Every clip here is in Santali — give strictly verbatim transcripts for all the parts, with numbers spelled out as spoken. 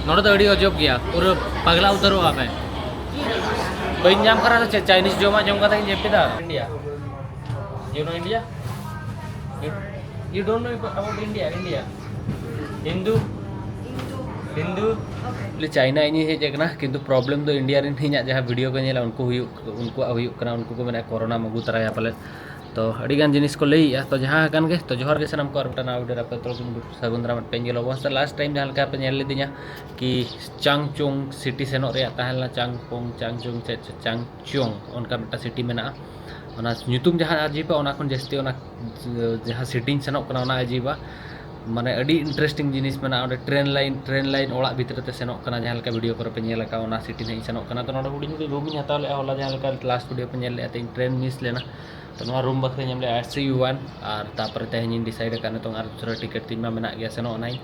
ᱱᱚᱰᱮ ᱫᱚ ᱟᱹᱰᱤ ᱚᱡᱚᱵ ᱜᱮᱭᱟ, ᱯᱩᱨᱟᱹ ᱯᱟᱜᱽᱞᱟ ᱩᱛᱟᱹᱨᱚᱜᱼᱟ ᱯᱮ᱾ ᱵᱟᱹᱧ ᱧᱟᱢ ᱠᱟᱱᱟ ᱛᱚ ᱪᱮᱫ, ᱪᱟᱭᱱᱤᱡᱽ ᱡᱚᱢᱟᱜ ᱡᱚᱢ ᱠᱟᱛᱮ ᱤᱧ ᱡᱟᱹᱯᱤᱫᱟ? India. You know India? You, you don't know about India? India. Hindu. Hindu. ᱵᱚᱞᱮ ᱪᱟᱭᱱᱟ ᱤᱧᱤᱧ ᱦᱮᱡ ᱟᱠᱟᱱᱟ, ᱠᱤᱱᱛᱩ problem ᱫᱚ India ᱨᱮᱱ ᱤᱧᱟᱹᱜ ᱡᱟᱦᱟᱸ video ᱠᱚ ᱧᱮᱞᱟ, ᱩᱱᱠᱩ ᱦᱩᱭᱩᱜ, ᱩᱱᱠᱩᱣᱟᱜ ᱦᱩᱭᱩᱜ ᱠᱟᱱᱟ, ᱩᱱᱠᱩ ᱠᱚ ᱢᱮᱱᱟ ᱠᱳᱨᱳᱱᱟᱢ ᱟᱹᱜᱩ ᱛᱚᱨᱟᱭᱟ ᱯᱟᱞᱮᱫ᱾ ᱛᱚ ᱟᱹᱰᱤ ᱜᱟᱱ ᱡᱤᱱᱤᱥ ᱠᱚ ᱞᱟᱹᱭᱮᱜᱼᱟ᱾ ᱛᱚ ᱡᱟᱦᱟᱸ ᱠᱟᱱ ᱜᱮ, ᱛᱚ ᱡᱚᱦᱟᱨ ᱜᱮ ᱥᱟᱱᱟᱢ ᱠᱚ, ᱟᱨ ᱢᱤᱫᱴᱟᱝ ᱱᱟᱣᱟ video ᱨᱮ ᱟᱯᱮ ᱡᱚᱛᱚ ᱠᱚ ᱥᱟᱹᱜᱩᱱ ᱫᱟᱨᱟᱢ ᱢᱤᱫᱴᱮᱱ ᱧᱮᱞᱚᱜ ᱵᱚᱱ᱾ ᱥᱮ last time ᱡᱟᱦᱟᱸ ᱞᱮᱠᱟ ᱯᱮ ᱧᱮᱞ ᱞᱤᱫᱤᱧᱟ ᱠᱤ ᱪᱟᱝᱪᱩᱝ city ᱥᱮᱱᱚᱜ ᱨᱮᱭᱟᱜ ᱛᱟᱦᱮᱸ ᱞᱮᱱᱟ, ᱪᱟᱝᱯᱳᱝ, ᱪᱟᱝᱪᱩᱝ, ᱪᱮᱫ ᱪᱚ, ᱪᱟᱝᱪᱩᱝ, ᱚᱱᱠᱟ ᱢᱤᱫᱴᱟᱝ city ᱢᱮᱱᱟᱜᱼᱟ᱾ ᱚᱱᱟ ᱧᱩᱛᱩᱢ ᱡᱟᱦᱟᱸ ᱟᱡᱤᱵᱟ, ᱚᱱᱟ ᱠᱷᱚᱱ ᱡᱟᱹᱥᱛᱤ ᱚᱱᱟ ᱡᱟᱦᱟᱸ cityᱧ ᱥᱮᱱᱚᱜ ᱠᱟᱱᱟ, ᱚᱱᱟ ᱟᱡᱤᱵᱟ᱾ ᱢᱟᱱᱮ ᱟᱹᱰᱤ interesting ᱡᱤᱱᱤᱥ ᱢᱮᱱᱟᱜᱼᱟ ᱚᱸᱰᱮ, train line, train line ᱚᱲᱟᱜ ᱵᱷᱤᱛᱨᱤ ᱛᱮ ᱥᱮᱱᱚᱜ ᱠᱟᱱᱟ, ᱡᱟᱦᱟᱸ ᱞᱮᱠᱟ video ᱠᱚᱨᱮ ᱯᱮ ᱧᱮᱞ ᱟᱠᱟᱫ, ᱚᱱᱟ city ᱱᱟᱜ ᱤᱧ ᱥᱮᱱᱚᱜ ᱠᱟᱱᱟ᱾ ᱛᱚ ᱱᱚᱰᱮ ᱦᱩᱰᱤᱧ ᱦᱩᱰᱤᱧ room ᱤᱧ ᱦᱟᱛᱟᱣ ᱞᱮᱫᱼᱟ ᱦᱚᱞᱟ, ᱡᱟᱦᱟᱸ ᱞᱮᱠᱟ last video ᱯᱮ ᱧᱮᱞ ᱞᱮᱫᱼᱟ, ᱛᱚ ᱤᱧ train miss ᱞᱮᱱᱟ᱾ ᱛᱚ ᱱᱚᱣᱟ room ᱵᱟᱠᱷᱨᱟᱧ ᱧᱟᱢ ᱞᱮᱫᱼᱟ ᱟᱴᱥᱚ ᱭᱩᱣᱟᱱ, ᱟᱨ ᱛᱟᱨᱯᱚᱨᱮ ᱛᱮᱦᱮᱧ ᱤᱧ decide ᱟᱠᱟᱫ, ᱱᱤᱛᱚᱝ ᱟᱨ ᱫᱩᱥᱨᱟ ticket ᱛᱤᱧ ᱢᱟ ᱢᱮᱱᱟᱜ ᱜᱮᱭᱟ, ᱥᱮᱱᱚᱜ ᱟᱹᱱᱟᱹᱧ᱾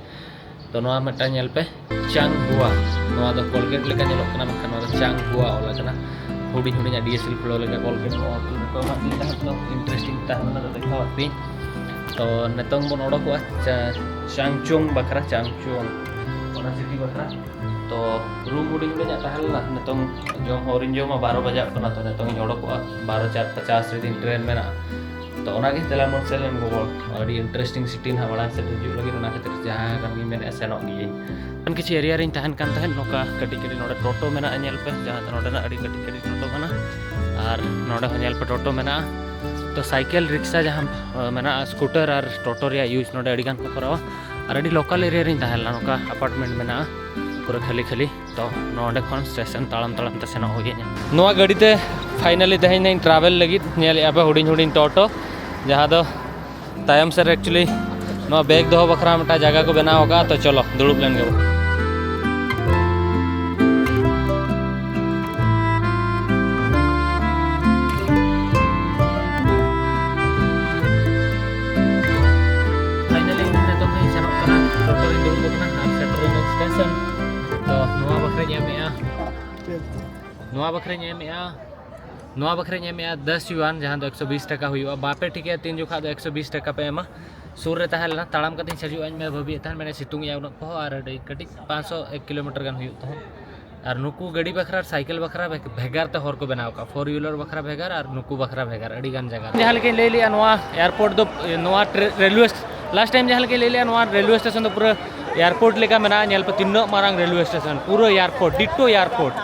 ᱛᱚ ᱱᱚᱣᱟ ᱢᱤᱫᱴᱟᱝ ᱧᱮᱞ ᱯᱮ, ᱪᱟᱝ ᱦᱩᱣᱟ᱾ ᱱᱚᱣᱟ ᱫᱚ Colgate ᱞᱮᱠᱟ ᱧᱮᱞᱚᱜ ᱠᱟᱱᱟ, ᱢᱮᱱᱠᱷᱟᱱ ᱱᱚᱣᱟ ᱫᱚ ᱪᱟᱝ ᱦᱩᱣᱟ ᱚᱞ ᱟᱠᱟᱱᱟ᱾ ᱦᱩᱰᱤᱧ ᱦᱩᱰᱤᱧᱟᱜ D S L flow ᱞᱮᱠᱟ Colgate ᱠᱚ ᱚᱞ ᱛᱩᱫ ᱟᱠᱟᱫᱟ᱾ ᱛᱟᱦᱮᱸ ᱫᱚ interesting ᱛᱟᱦᱮᱸ ᱞᱮᱱᱟ, ᱫᱮᱠᱷᱟᱣ ᱟᱯᱮ᱾ ᱛᱚ ᱱᱤᱛᱚᱝ ᱵᱚᱱ ᱚᱰᱚᱠᱚᱜᱼᱟ ᱪᱟ-, ᱪᱟᱝᱪᱩᱝ ᱵᱟᱠᱷᱨᱟ, ᱪᱟᱝᱪᱩᱝ, ᱚᱱᱟ city ᱵᱟᱠᱷᱨᱟ᱾ ᱛᱚ room ᱦᱩᱰᱤᱧ ᱦᱩᱰᱤᱧᱟᱜ ᱛᱟᱦᱮᱸ ᱞᱮᱱᱟ, ᱱᱤᱛᱚᱝ ᱡᱚᱢ ᱦᱚᱸ ᱟᱹᱣᱨᱤᱧ ᱡᱚᱢᱟ, ᱵᱟᱨᱚ ᱵᱟᱡᱟᱜ ᱠᱟᱱᱟ᱾ ᱛᱚ ᱱᱤᱛᱚᱝ ᱤᱧ ᱚᱰᱚᱠᱚᱜᱼᱟ, ᱵᱟᱨᱚ ᱪᱟᱨ ᱯᱚᱪᱟᱥ ᱨᱮ ᱫᱤᱱ train ᱢᱮᱱᱟᱜᱼᱟ᱾ ᱛᱚ ᱚᱱᱟᱜᱮ ᱫᱮᱞᱟ ᱵᱚᱱ ᱥᱮᱱ ᱞᱮᱱ ᱜᱮᱵᱚᱱ, ᱟᱹᱰᱤ interesting city ᱱᱟᱦᱟᱜ ᱢᱟᱲᱟᱝ ᱥᱮᱫ ᱦᱤᱡᱩᱜ ᱞᱟᱹᱜᱤᱫ, ᱚᱱᱟ ᱠᱷᱟᱹᱛᱤᱨ ᱡᱟᱦᱟᱸ ᱠᱟᱱ ᱜᱤᱧ ᱢᱮᱱᱮᱫᱼᱟ ᱥᱮᱱᱚᱜ ᱜᱤᱭᱟᱹᱧ᱾ ᱚᱱᱠᱟᱱ ᱠᱤᱪᱷᱩ area ᱨᱤᱧ ᱛᱟᱦᱮᱱ ᱠᱟᱱ ᱛᱟᱦᱮᱸᱫ, ᱱᱚᱝᱠᱟ ᱠᱟᱹᱴᱤᱡ ᱠᱟᱹᱴᱤᱡ ᱱᱚᱰᱮ ᱴᱳᱴᱳ ᱢᱮᱱᱟᱜᱼᱟ, ᱧᱮᱞ ᱯᱮ, ᱡᱟᱦᱟᱸ ᱱᱚᱰᱮᱱᱟᱜ ᱟᱹᱰᱤ ᱠᱟᱹᱴᱤᱡ ᱠᱟᱹᱴᱤᱡ ᱴᱳᱴᱳ ᱠᱟᱱᱟ᱾ ᱟᱨ ᱱᱚᱰᱮ ᱦᱚᱸ ᱧᱮᱞ ᱯᱮ ᱴᱳᱴᱳ ᱢᱮᱱᱟᱜᱼᱟ᱾ ᱛᱚ ᱥᱟᱭᱠᱮᱞ ᱨᱤᱠᱥᱟ ᱡᱟᱦᱟᱸ, ᱟᱸ, ᱢᱮᱱᱟᱜᱼᱟ, scooter ᱟᱨ ᱴᱳᱴᱳ ᱨᱮᱭᱟᱜ use ᱱᱚᱰᱮ ᱟᱹᱰᱤ ᱜᱟᱱ ᱠᱚ ᱠᱚᱨᱟᱣᱟ᱾ ᱟᱨ ᱟᱹᱰᱤ local area ᱨᱤᱧ ᱛᱟᱦᱮᱸ ᱞᱮᱱᱟ, ᱱᱚᱝᱠᱟ apartment ᱢᱮᱱᱟᱜᱼᱟ ᱯᱩᱨᱟᱹ ᱠᱷᱟᱹᱞᱤ ᱠᱷᱟᱹᱞᱤ᱾ ᱛᱚ ᱱᱚᱰᱮ ᱠᱷᱚᱱ station ᱛᱟᱲᱟᱢ ᱛᱟᱲᱟᱢ ᱛᱮ ᱥᱮᱱᱚᱜ ᱦᱩᱭ ᱤᱧᱟᱹ᱾ ᱱᱚᱣᱟ ᱜᱟᱹᱰᱤ ᱛᱮ finally ᱛᱮᱦᱮᱧ ᱤᱧ travel ᱞᱟᱹᱜᱤᱫ, ᱧᱮᱞᱮᱫᱼᱟ ᱯᱮ ᱦᱩᱰᱤᱧ ᱦᱩᱰᱤᱧ ᱴᱳᱴᱳ, ᱡᱟᱦᱟᱸ ᱫᱚ ᱛᱟᱭᱚᱢ ᱥᱮᱫ ᱨᱮ actually ᱱᱚᱣᱟ bag ᱫᱚᱦᱚ ᱵᱟᱠᱷᱨᱟ ᱢᱤᱫᱴᱟᱝ ᱡᱟᱭᱜᱟ ᱠᱚ ᱵᱮᱱᱟᱣ ᱟᱠᱟᱫᱼᱟ᱾ ᱛᱚ ᱪᱚᱞᱚ ᱫᱩᱲᱩᱵ ᱞᱮᱱ ᱜᱮᱵᱚ᱾ Finally ᱤᱧ ᱱᱤᱛᱚᱜ ᱫᱚᱧ ᱥᱮᱱᱚᱜ ᱠᱟᱱᱟ, ᱴᱳᱴᱳ ᱨᱤᱧ ᱫᱩᱲᱩᱵ ᱟᱠᱟᱱᱟ ᱟᱨ ᱥᱮᱴᱮᱨ ᱮᱱᱟᱹᱧ station᱾ ᱛᱚ ᱱᱚᱣᱟ ᱵᱟᱠᱷᱨᱟᱧ ᱮᱢᱮᱜᱼᱟ, ᱱᱚᱣᱟ ᱵᱟᱠᱷᱨᱟᱧ ᱮᱢᱮᱜᱼᱟ, ᱱᱚᱣᱟ ᱵᱟᱠᱷᱨᱟᱧ ᱮᱢᱮᱜᱼᱟ ᱫᱚᱥ ᱭᱩᱣᱟᱱ, ᱡᱟᱦᱟᱸ ᱫᱚ ᱮᱠᱥᱚ ᱵᱤᱥ ᱴᱟᱠᱟ ᱦᱩᱭᱩᱜᱼᱟ᱾ ᱵᱟᱯᱮ ᱴᱷᱤᱠᱟᱹᱭᱟ ᱛᱤᱱ ᱡᱚᱠᱷᱟ ᱫᱚ ᱮᱠᱥᱚ ᱵᱤᱥ ᱴᱟᱠᱟ ᱯᱮ ᱮᱢᱟ, ᱥᱩᱨ ᱨᱮ ᱛᱟᱦᱮᱸ ᱞᱮᱱᱟ, ᱛᱟᱲᱟᱢ ᱠᱟᱛᱮᱧ ᱥᱮᱡᱩᱜᱼᱟ ᱤᱧ ᱢᱟ ᱵᱷᱟᱹᱵᱤᱭᱮᱫ ᱛᱟᱦᱮᱱ, ᱢᱮᱱᱮ ᱥᱤᱛᱩᱝ ᱮᱜᱼᱟ ᱩᱱᱟᱹᱜ ᱯᱚᱦᱚ ᱟᱨ ᱟᱹᱰᱤ ᱠᱟᱹᱴᱤᱡ ᱯᱟᱸᱪᱥᱚ ᱮᱠ ᱠᱤᱞᱳᱢᱤᱴᱟᱨ ᱜᱟᱱ ᱦᱩᱭᱩᱜ ᱛᱟᱦᱮᱸᱫ᱾ ᱟᱨ ᱱᱩᱠᱩ ᱜᱟᱹᱰᱤ ᱵᱟᱠᱷᱨᱟ ᱟᱨ ᱥᱟᱭᱠᱮᱞ ᱵᱟᱠᱷᱨᱟ ᱵᱷᱮᱜ- ᱵᱷᱮᱜᱟᱨ ᱛᱮ ᱦᱚᱨ ᱠᱚ ᱵᱮᱱᱟᱣ ᱟᱠᱟᱫᱼᱟ, ᱯᱷᱳᱨ ᱦᱩᱭᱞᱟᱨ ᱵᱟᱠᱷᱨᱟ ᱵᱷᱮᱜᱟᱨ ᱟᱨ ᱱᱩᱠᱩ ᱵᱟᱠᱷᱨᱟ ᱵᱷᱮᱜᱟᱨ ᱟᱹᱰᱤ ᱜᱟᱱ ᱡᱟᱭᱜᱟ ᱨᱮ᱾ ᱡᱟᱦᱟᱸ ᱞᱮᱠᱟᱧ ᱞᱟᱹᱭ ᱞᱮᱜᱼᱟ, ᱱᱚᱣᱟ ᱮᱭᱟᱨᱯᱳᱨᱴ ᱫᱚ, ᱱᱚᱣᱟ ᱴᱨᱮ- ᱨᱮᱞᱣᱮ ᱥᱴ- ᱞᱟᱥᱴ ᱴᱟᱭᱤᱢ ᱡᱟᱦᱟᱸ ᱞᱮᱠᱟᱧ ᱞᱟᱹᱭ ᱞᱮᱜᱼᱟ, ᱱᱚᱣᱟ ᱨᱮᱞᱣᱮ ᱥᱴᱮᱥᱚᱱ ᱫᱚ ᱯᱩᱨᱟᱹ ᱮᱭᱟᱨᱯᱳᱨᱴ ᱞᱮᱠᱟ ᱢᱮᱱᱟᱜᱼᱟ, ᱧᱮᱞ ᱯᱮ ᱛᱤᱱᱟᱹᱜ ᱢᱟᱨᱟᱝ ᱨᱮᱞᱣᱮ ᱥᱴᱮᱥᱚᱱ, ᱯᱩᱨᱟᱹ ᱮᱭᱟᱨᱯᱳᱨᱴ, ᱰᱤᱴᱳ ᱮᱭᱟᱨᱯᱳᱨᱴ᱾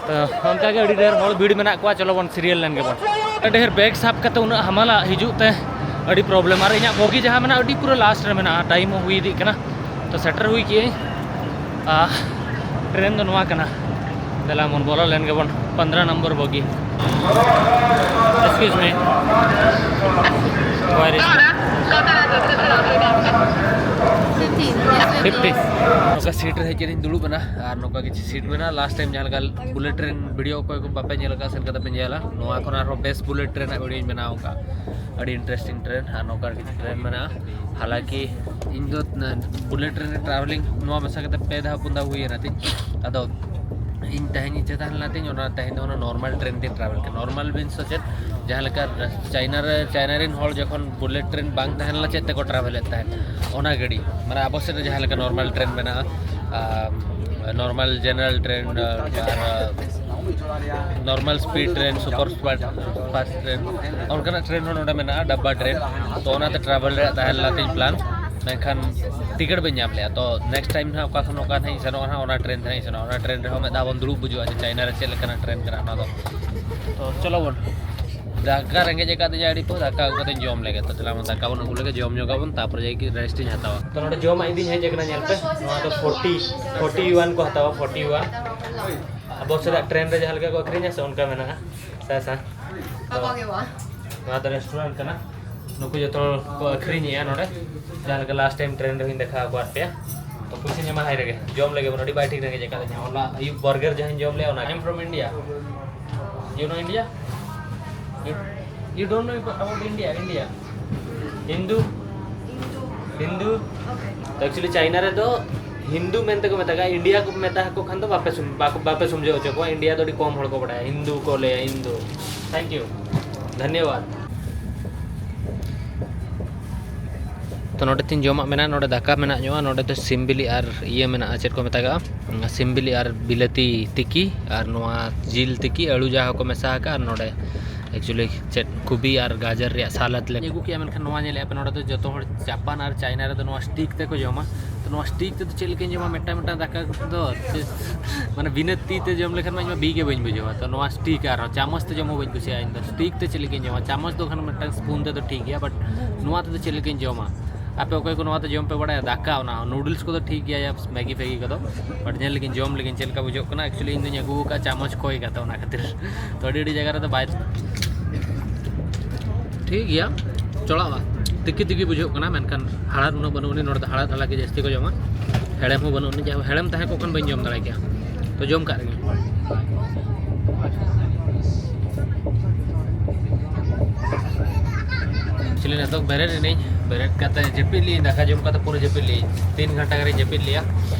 ᱛᱚ ᱚᱱᱠᱟᱜᱮ ᱟᱹᱰᱤ ᱰᱷᱮᱨ ᱦᱚᱲ ᱵᱷᱤᱲ ᱢᱮᱱᱟᱜ ᱠᱚᱣᱟ, ᱪᱚᱞᱚ ᱵᱚᱱ ᱥᱤᱨᱤᱭᱟᱞ ᱞᱮᱱ ᱜᱮᱵᱚᱱ᱾ ᱰᱷᱮᱨ ᱵᱮᱜᱽ ᱥᱟᱵ ᱠᱟᱛᱮ ᱩᱱᱟᱹᱜ ᱦᱟᱢᱟᱞᱟ ᱦᱤᱡᱩᱜ ᱛᱮ ᱟᱹᱰᱤ ᱯᱨᱚᱵᱞᱮᱢ, ᱟᱨ ᱤᱧᱟᱹᱜ ᱵᱚᱜᱤ ᱡᱟᱦᱟᱸ ᱢᱮᱱᱟᱜᱼᱟ ᱟᱹᱰᱤ ᱯᱩᱨᱟᱹ ᱞᱟᱥᱴ ᱨᱮ ᱢᱮᱱᱟᱜᱼᱟ, ᱴᱟᱭᱤᱢ ᱦᱚᱸ ᱦᱩᱭ ᱤᱫᱤᱜ ᱠᱟᱱᱟ᱾ ᱛᱚ ᱥᱮᱴᱮᱨ ᱦᱩᱭ ᱠᱮᱜᱼᱟᱹᱧ᱾ ᱟᱨ ᱴᱨᱮᱱ ᱫᱚ ᱱᱚᱣᱟ ᱠᱟᱱᱟ᱾ ᱫᱮᱞᱟ ᱵᱚᱱ ᱵᱚᱞᱚ ᱞᱮᱱ ᱜᱮᱵᱚᱱ, ᱯᱚᱱᱫᱽᱨᱚ ᱱᱚᱢᱵᱚᱨ ᱵᱚᱜᱤ᱾ Excuse me. Where is? Fifteen. Yes, fifteen. ᱱᱚᱝᱠᱟ ᱥᱤᱴ ᱨᱮ ᱦᱮᱡ ᱠᱟᱛᱮᱧ ᱫᱩᱲᱩᱵ ᱮᱱᱟ, ᱟᱨ ᱱᱚᱝᱠᱟ ᱠᱤᱪᱷᱩ ᱥᱤᱴ ᱢᱮᱱᱟᱜᱼᱟ᱾ ᱞᱟᱥᱴ ᱴᱟᱭᱤᱢ ᱡᱟᱦᱟᱸ ᱞᱮᱠᱟ ᱵᱩᱞᱮᱴ ᱴᱨᱮᱱ ᱵᱷᱤᱰᱤᱭᱳ ᱚᱠᱚᱭ ᱠᱚ ᱵᱟᱯᱮ ᱧᱮᱞ ᱟᱠᱟᱫ, ᱥᱮᱱ ᱠᱟᱛᱮ ᱯᱮ ᱧᱮᱞᱟ᱾ ᱱᱚᱣᱟ ᱠᱷᱚᱱ ᱟᱨᱦᱚᱸ ᱵᱮᱥ ᱵᱩᱞᱮᱴ ᱴᱨᱮᱱ ᱨᱮᱱᱟᱜ ᱵᱷᱤᱰᱤᱭᱳᱧ ᱵᱮᱱᱟᱣ ᱟᱠᱟᱫᱼᱟ, ᱟᱹᱰᱤ ᱤᱱᱴᱟᱨᱮᱥᱴᱤᱝ ᱴᱨᱮᱱ᱾ ᱟᱨ ᱱᱚᱝᱠᱟ ᱠᱤᱪᱷᱩ ᱴᱨᱮᱱ ᱢᱮᱱᱟᱜᱼᱟ᱾ ᱦᱟᱞᱟᱝᱠᱤ ᱤᱧ ᱫᱚ ᱵᱩᱞᱮᱴ ᱴᱨᱮᱱ ᱨᱮ ᱴᱨᱟᱵᱷᱮᱞᱤᱝ ᱱᱚᱣᱟ ᱢᱮᱥᱟ ᱠᱟᱛᱮ ᱯᱮ ᱫᱷᱟᱣ ᱯᱩᱱ ᱫᱷᱟᱣ ᱦᱩᱭᱮᱱᱟ ᱛᱤᱧ᱾ ᱟᱫᱚ ᱤᱧ ᱛᱮᱦᱮᱧ ᱤᱪᱪᱷᱟᱹ ᱛᱟᱦᱮᱸ ᱞᱮᱱᱟ ᱛᱤᱧ, ᱚᱱᱟ ᱛᱮᱦᱮᱧ ᱫᱚ ᱚᱱᱟ ᱱᱚᱨᱢᱟᱞ ᱴᱨᱮᱱ ᱛᱤᱧ ᱴᱨᱟᱵᱷᱮᱞ ᱠᱮᱫᱟ᱾ ᱱᱚᱨᱢᱟᱞ ᱢᱤᱱᱥ ᱫᱚ ᱪᱮᱫ? ᱡᱟᱦᱟᱸ ᱞᱮᱠᱟ ᱪᱟᱭᱱᱟ ᱨᱮ, ᱪᱟᱭᱱᱟ ᱨᱮᱱ ᱦᱚᱲ ᱡᱚᱠᱷᱚᱱ ᱵᱩᱞᱮᱴ ᱴᱨᱮᱱ ᱵᱟᱝ ᱛᱟᱦᱮᱸ ᱞᱮᱱᱟ, ᱪᱮᱫ ᱛᱮᱠᱚ ᱴᱨᱟᱵᱷᱮᱞᱮᱫ ᱛᱟᱦᱮᱸᱫ? ᱚᱱᱟ ᱜᱟᱹᱰᱤ, ᱢᱟᱱᱮ ᱟᱵᱚ ᱥᱮᱫ ᱨᱮ ᱡᱟᱦᱟᱸ ᱞᱮᱠᱟ ᱱᱚᱨᱢᱟᱞ ᱴᱨᱮᱱ ᱢᱮᱱᱟᱜᱼᱟ, ᱱᱚᱨᱢᱟᱞ ᱡᱮᱱᱟᱨᱮᱞ ᱴᱨᱮᱱ, ᱟᱨ normal speed train, super fast train, ᱚᱱᱠᱟᱱᱟᱜ ᱴᱨᱮᱱ ᱦᱚᱸ ᱱᱚᱰᱮ ᱢᱮᱱᱟᱜᱼᱟ, ᱰᱟᱵᱵᱟ ᱴᱨᱮᱱ᱾ ᱛᱚ ᱚᱱᱟᱛᱮ ᱴᱨᱟᱵᱷᱮᱞ ᱨᱮᱭᱟᱜ ᱛᱟᱦᱮᱸ ᱞᱮᱱᱟ ᱛᱤᱧ ᱯᱞᱟᱱ, ᱢᱮᱱᱠᱷᱟᱱ ᱴᱤᱠᱤᱴ ᱵᱟᱹᱧ ᱧᱟᱢ ᱞᱮᱜᱼᱟ᱾ ᱛᱚ ᱱᱮᱠᱥᱴ ᱴᱟᱭᱤᱢ ᱱᱟᱦᱟᱜ ᱚᱠᱟ ᱠᱷᱚᱱ ᱚᱠᱟ ᱱᱟᱦᱟᱜ ᱤᱧ ᱥᱮᱱᱚᱜᱼᱟ, ᱱᱟᱦᱟᱜ ᱚᱱᱟ ᱴᱨᱮᱱ ᱛᱮ ᱱᱟᱦᱟᱜ ᱤᱧ ᱥᱮᱱᱚᱜᱼᱟ᱾ ᱚᱱᱟ ᱴᱨᱮᱱ ᱨᱮᱦᱚᱸ ᱢᱤᱫ ᱫᱷᱟᱣ ᱵᱚᱱ ᱫᱩᱲᱩᱵ ᱵᱩᱡᱩᱜᱼᱟ ᱡᱮ ᱪᱟᱭᱱᱟ ᱨᱮ ᱪᱮᱫ ᱞᱮᱠᱟᱱᱟᱜ ᱴᱨᱮᱱ ᱠᱟᱱᱟ ᱚᱱᱟ ᱫᱚ᱾ ᱛᱚ ᱪᱚᱞᱚ ᱵᱚᱱ, ᱫᱟᱠᱟ ᱨᱮᱸᱜᱮᱡ ᱟᱠᱟᱫᱤᱧᱟ ᱟᱹᱰᱤ ᱯᱚ, ᱫᱟᱠᱟ ᱟᱹᱜᱩ ᱠᱟᱛᱮᱧ ᱡᱚᱢ ᱞᱮᱜᱮ᱾ ᱛᱚ ᱪᱟᱞᱟᱣ ᱵᱚᱱ ᱫᱟᱠᱟ ᱵᱚᱱ ᱟᱹᱜᱩ ᱞᱮᱜᱮ, ᱡᱚᱢ ᱧᱚᱜᱟᱵᱚᱱ, ᱛᱟᱯᱚᱨᱮ ᱡᱟᱭᱠᱤ ᱨᱮᱥᱴ ᱤᱧ ᱦᱟᱛᱟᱣᱟ᱾ ᱛᱚ ᱱᱚᱰᱮ ᱡᱚᱢᱟᱜ ᱤᱫᱤᱧ ᱦᱮᱡ ᱟᱠᱟᱱᱟ, ᱧᱮᱞ ᱯᱮ, ᱱᱚᱣᱟ ᱫᱚ ᱯᱷᱳᱨᱴᱤ, ᱯᱷᱳᱨᱴᱤ ᱭᱩᱣᱟᱱ ᱠᱚ ᱦᱟᱛᱟᱣᱟ, ᱯᱷᱳᱨᱴᱤ ᱭᱩᱣᱟᱱ᱾ ᱟᱵᱚ ᱥᱮᱫᱟᱜ ᱴᱨᱮᱱ ᱨᱮ ᱡᱟᱦᱟᱸ ᱞᱮᱠᱟ ᱠᱚ ᱟᱹᱠᱷᱨᱤᱧᱟ ᱥᱮ, ᱚᱱᱠᱟ ᱢᱮᱱᱟᱜᱼᱟ᱾ ᱥᱟᱭ ᱥᱟᱭ᱾ ᱱᱚᱣᱟ ᱫᱚ ᱨᱮᱥᱴᱩᱨᱮᱱᱴ ᱠᱟᱱᱟ᱾ ᱱᱩᱠᱩ ᱡᱚᱛᱚ ᱦᱚᱲ ᱠᱚ ᱟᱹᱠᱷᱨᱤᱧᱮᱜᱼᱟ ᱱᱚᱰᱮ᱾ ᱡᱟᱦᱟᱸ ᱞᱮᱠᱟ ᱞᱟᱥᱴ ᱴᱟᱭᱤᱢ ᱴᱨᱮᱱ ᱨᱮᱦᱚᱸᱧ ᱫᱮᱠᱷᱟᱣ ᱟᱠᱟᱫ ᱯᱮᱭᱟ᱾ ᱛᱚ ᱯᱚᱭᱥᱟᱧ ᱮᱢᱟ ᱦᱟᱭ ᱨᱮᱜᱮ, ᱡᱚᱢ ᱞᱮᱜᱮ ᱵᱚᱱ, ᱟᱹᱰᱤ ᱵᱟᱭ ᱴᱷᱤᱠ ᱨᱮᱸᱜᱮᱡ ᱟᱠᱟᱫᱤᱧᱟ᱾ ᱦᱚᱞᱟ ᱟᱹᱭᱩᱵ ᱵᱟᱨᱜᱟᱨ ᱡᱟᱦᱟᱸᱧ ᱡᱚᱢ ᱞᱮᱜᱼᱟ ᱚᱱᱟ᱾ I am from India. You know India? You, you don't know about India? India? Hindu? Hindu? ᱛᱚ ᱮᱠᱪᱩᱭᱮᱞᱤ ᱪᱟᱭᱱᱟ ᱨᱮᱫᱚ ᱦᱤᱱᱫᱩ ᱢᱮᱱᱛᱮ ᱠᱚ ᱢᱮᱛᱟᱜᱼᱟ, ᱤᱱᱰᱤᱭᱟ ᱠᱚ ᱢᱮᱛᱟ ᱠᱚ ᱠᱷᱟᱱ ᱫᱚ ᱵᱟᱯᱮ ᱥᱩᱢ- ᱵᱟᱠᱚ- ᱵᱟᱯᱮ ᱥᱚᱢᱡᱷᱟᱹᱣ ᱦᱚᱪᱚ ᱠᱚᱣᱟ᱾ ᱤᱱᱰᱤᱭᱟ ᱫᱚ ᱟᱹᱰᱤ ᱠᱚᱢ ᱦᱚᱲ ᱠᱚ ᱵᱟᱲᱟᱭᱟ, ᱦᱤᱱᱫᱩ ᱠᱚ ᱞᱟᱹᱭᱟ, ᱦᱤᱱᱫᱩ᱾ Thank you. ᱫᱷᱚᱱᱭᱚᱵᱟᱫ᱾ ᱛᱚ ᱱᱚᱰᱮ ᱛᱤᱧ ᱡᱚᱢᱟᱜ ᱢᱮᱱᱟᱜᱼᱟ, ᱱᱚᱰᱮ ᱫᱟᱠᱟ ᱢᱮᱱᱟᱜ ᱧᱚᱜᱼᱟ, ᱱᱚᱰᱮ ᱫᱚ ᱥᱤᱢ ᱵᱤᱞᱤ ᱟᱨ ᱤᱭᱟᱹ ᱢᱮᱱᱟᱜᱼᱟ, ᱪᱮᱫ ᱠᱚ ᱢᱮᱛᱟᱜᱟᱜᱼᱟ, ᱥᱤᱢ ᱵᱤᱞᱤ ᱟᱨ ᱵᱤᱞᱟᱹᱛᱤ ᱛᱤᱠᱤ, ᱟᱨ ᱱᱚᱣᱟ ᱡᱤᱞ ᱛᱤᱠᱤ, ᱟᱹᱞᱩ ᱡᱟᱦᱟᱸ ᱠᱚ ᱢᱮᱥᱟ ᱟᱠᱟᱫ, ᱟᱨ ᱱᱚᱰᱮ actually ᱪᱮᱫ ᱠᱚᱵᱤ ᱟᱨ ᱜᱟᱡᱚᱨ ᱨᱮᱭᱟᱜ ᱥᱟᱞᱟᱫ ᱞᱮ ᱟᱹᱜᱩ ᱠᱮᱜᱼᱟ᱾ ᱢᱮᱱᱠᱷᱟᱱ ᱱᱚᱣᱟ ᱧᱮᱞᱮᱫᱼᱟ ᱯᱮ, ᱱᱚᱰᱮ ᱫᱚ ᱡᱚᱛᱚ ᱦᱚᱲ ᱡᱟᱯᱟᱱ ᱟᱨ ᱪᱟᱭᱱᱟ ᱨᱮᱫᱚ ᱱᱚᱣᱟ ᱥᱴᱤᱠ ᱛᱮᱠᱚ ᱡᱚᱢᱟ᱾ ᱛᱚ ᱱᱚᱣᱟ ᱥᱴᱤᱠ ᱛᱮᱫᱚ ᱪᱮᱫ ᱞᱮᱠᱟᱧ ᱡᱚᱢᱟ, ᱢᱤᱫᱴᱟᱝ ᱢᱤᱫᱴᱟᱝ ᱫᱟᱠᱟ ᱫᱚ ᱪᱮᱫ, ᱢᱟᱱᱮ ᱵᱤᱱᱟᱹ ᱛᱤ ᱛᱮ ᱡᱚᱢ ᱞᱮᱠᱷᱟᱱ ᱢᱟ ᱤᱧ ᱢᱟ ᱵᱤ ᱜᱮ ᱵᱟᱹᱧ ᱵᱩᱡᱷᱟᱹᱣᱟ᱾ ᱛᱚ ᱱᱚᱣᱟ ᱥᱴᱤᱠ, ᱟᱨᱦᱚᱸ ᱪᱟᱢᱚᱪ ᱛᱮ ᱡᱚᱢ ᱦᱚᱸ ᱵᱟᱹᱧ ᱠᱩᱥᱤᱭᱟᱜᱼᱟ ᱤᱧ ᱫᱚ᱾ ᱥᱴᱤᱠ ᱛᱮ ᱪᱮᱫ ᱞᱮᱠᱟᱧ ᱡᱚᱢᱟ? ᱪᱟᱢᱚᱪ ᱫᱚ ᱠᱷᱟᱱ ᱢᱤᱫᱴᱟᱝ ᱥᱯᱩᱱ ᱛᱮᱫᱚ ᱴᱷᱤᱠ ᱜᱮᱭᱟ, but ᱱᱚᱣᱟ ᱛᱮᱫᱚ ᱪᱮᱫ ᱞᱮᱠᱟᱧ ᱡᱚᱢᱟ? ᱟᱯᱮ ᱚᱠᱚᱭ ᱠᱚ ᱱᱚᱣᱟ ᱛᱮ ᱡᱚᱢ ᱯᱮ ᱵᱟᱲᱟᱭᱟ? ᱫᱟᱠᱟ, ᱚᱱᱟ ᱱᱩᱰᱞᱥ ᱠᱚᱫᱚ ᱴᱷᱤᱠ ᱜᱮᱭᱟ, ᱢᱮᱜᱤ ᱯᱷᱮᱜᱤ ᱠᱚᱫᱚ, but ᱧᱮᱞ ᱞᱮᱜᱤᱧ, ᱡᱚᱢ ᱞᱮᱜᱤᱧ ᱪᱮᱫ ᱞᱮᱠᱟ ᱵᱩᱡᱷᱟᱹᱜ ᱠᱟᱱᱟ᱾ Actually ᱤᱧ ᱫᱚᱧ ᱟᱹᱜᱩ ᱟᱠᱟᱫ ᱪᱟᱢᱚᱪ ᱠᱚᱭ ᱠᱟᱛᱮ, ᱚᱱᱟ ᱠᱷᱟᱹᱛᱤᱨ᱾ ᱛᱚ ᱟᱹᱰᱤ ᱟᱹᱰᱤ ᱡᱟᱭᱜᱟ ᱨᱮᱫᱚ ᱵᱟᱭ ᱴᱷᱤᱠ ᱜᱮᱭᱟ, ᱪᱚᱲᱟᱣᱟ, ᱛᱤᱠᱤ ᱛᱤᱠᱤ ᱵᱩᱡᱷᱟᱹᱜ ᱠᱟᱱᱟ, ᱢᱮᱱᱠᱷᱟᱱ ᱦᱟᱲᱦᱟᱫ ᱩᱱᱟᱹᱜ ᱵᱟᱹᱱᱩᱜ ᱟᱹᱱᱤᱡ᱾ ᱱᱚᱰᱮ ᱫᱚ ᱦᱟᱲᱦᱟᱫ ᱦᱟᱞᱟ ᱜᱮ ᱡᱟᱹᱥᱛᱤ ᱠᱚ ᱡᱚᱢᱟ, ᱦᱮᱲᱮᱢ ᱦᱚᱸ ᱵᱟᱹᱱᱩᱜ ᱟᱹᱱᱤᱡ᱾ ᱡᱟᱦᱟᱸ ᱦᱮᱲᱮᱢ ᱛᱟᱦᱮᱸ ᱠᱚᱜ ᱠᱷᱟᱱ ᱵᱟᱹᱧ ᱡᱚᱢ ᱫᱟᱲᱮ ᱠᱮᱭᱟ, ᱛᱚ ᱡᱚᱢ ᱠᱟᱜ ᱨᱮᱜᱮ᱾ Actually ᱱᱤᱛᱚᱜ ᱵᱮᱨᱮᱫ ᱮᱱᱟᱹᱧ, ᱵᱮᱨᱮᱫ ᱠᱟᱛᱮ ᱡᱟᱹᱯᱤᱫ ᱞᱮᱜᱼᱟᱹᱧ, ᱫᱟᱠᱟ ᱡᱚᱢ ᱠᱟᱛᱮ ᱯᱩᱨᱟᱹ ᱡᱟᱹᱯᱤᱫ ᱞᱮᱜᱼᱟᱹᱧ, ᱛᱤᱱ ᱜᱷᱚᱱᱴᱟ ᱜᱟᱱᱤᱧ ᱡᱟᱹᱯᱤᱫ ᱞᱮᱜᱼᱟ᱾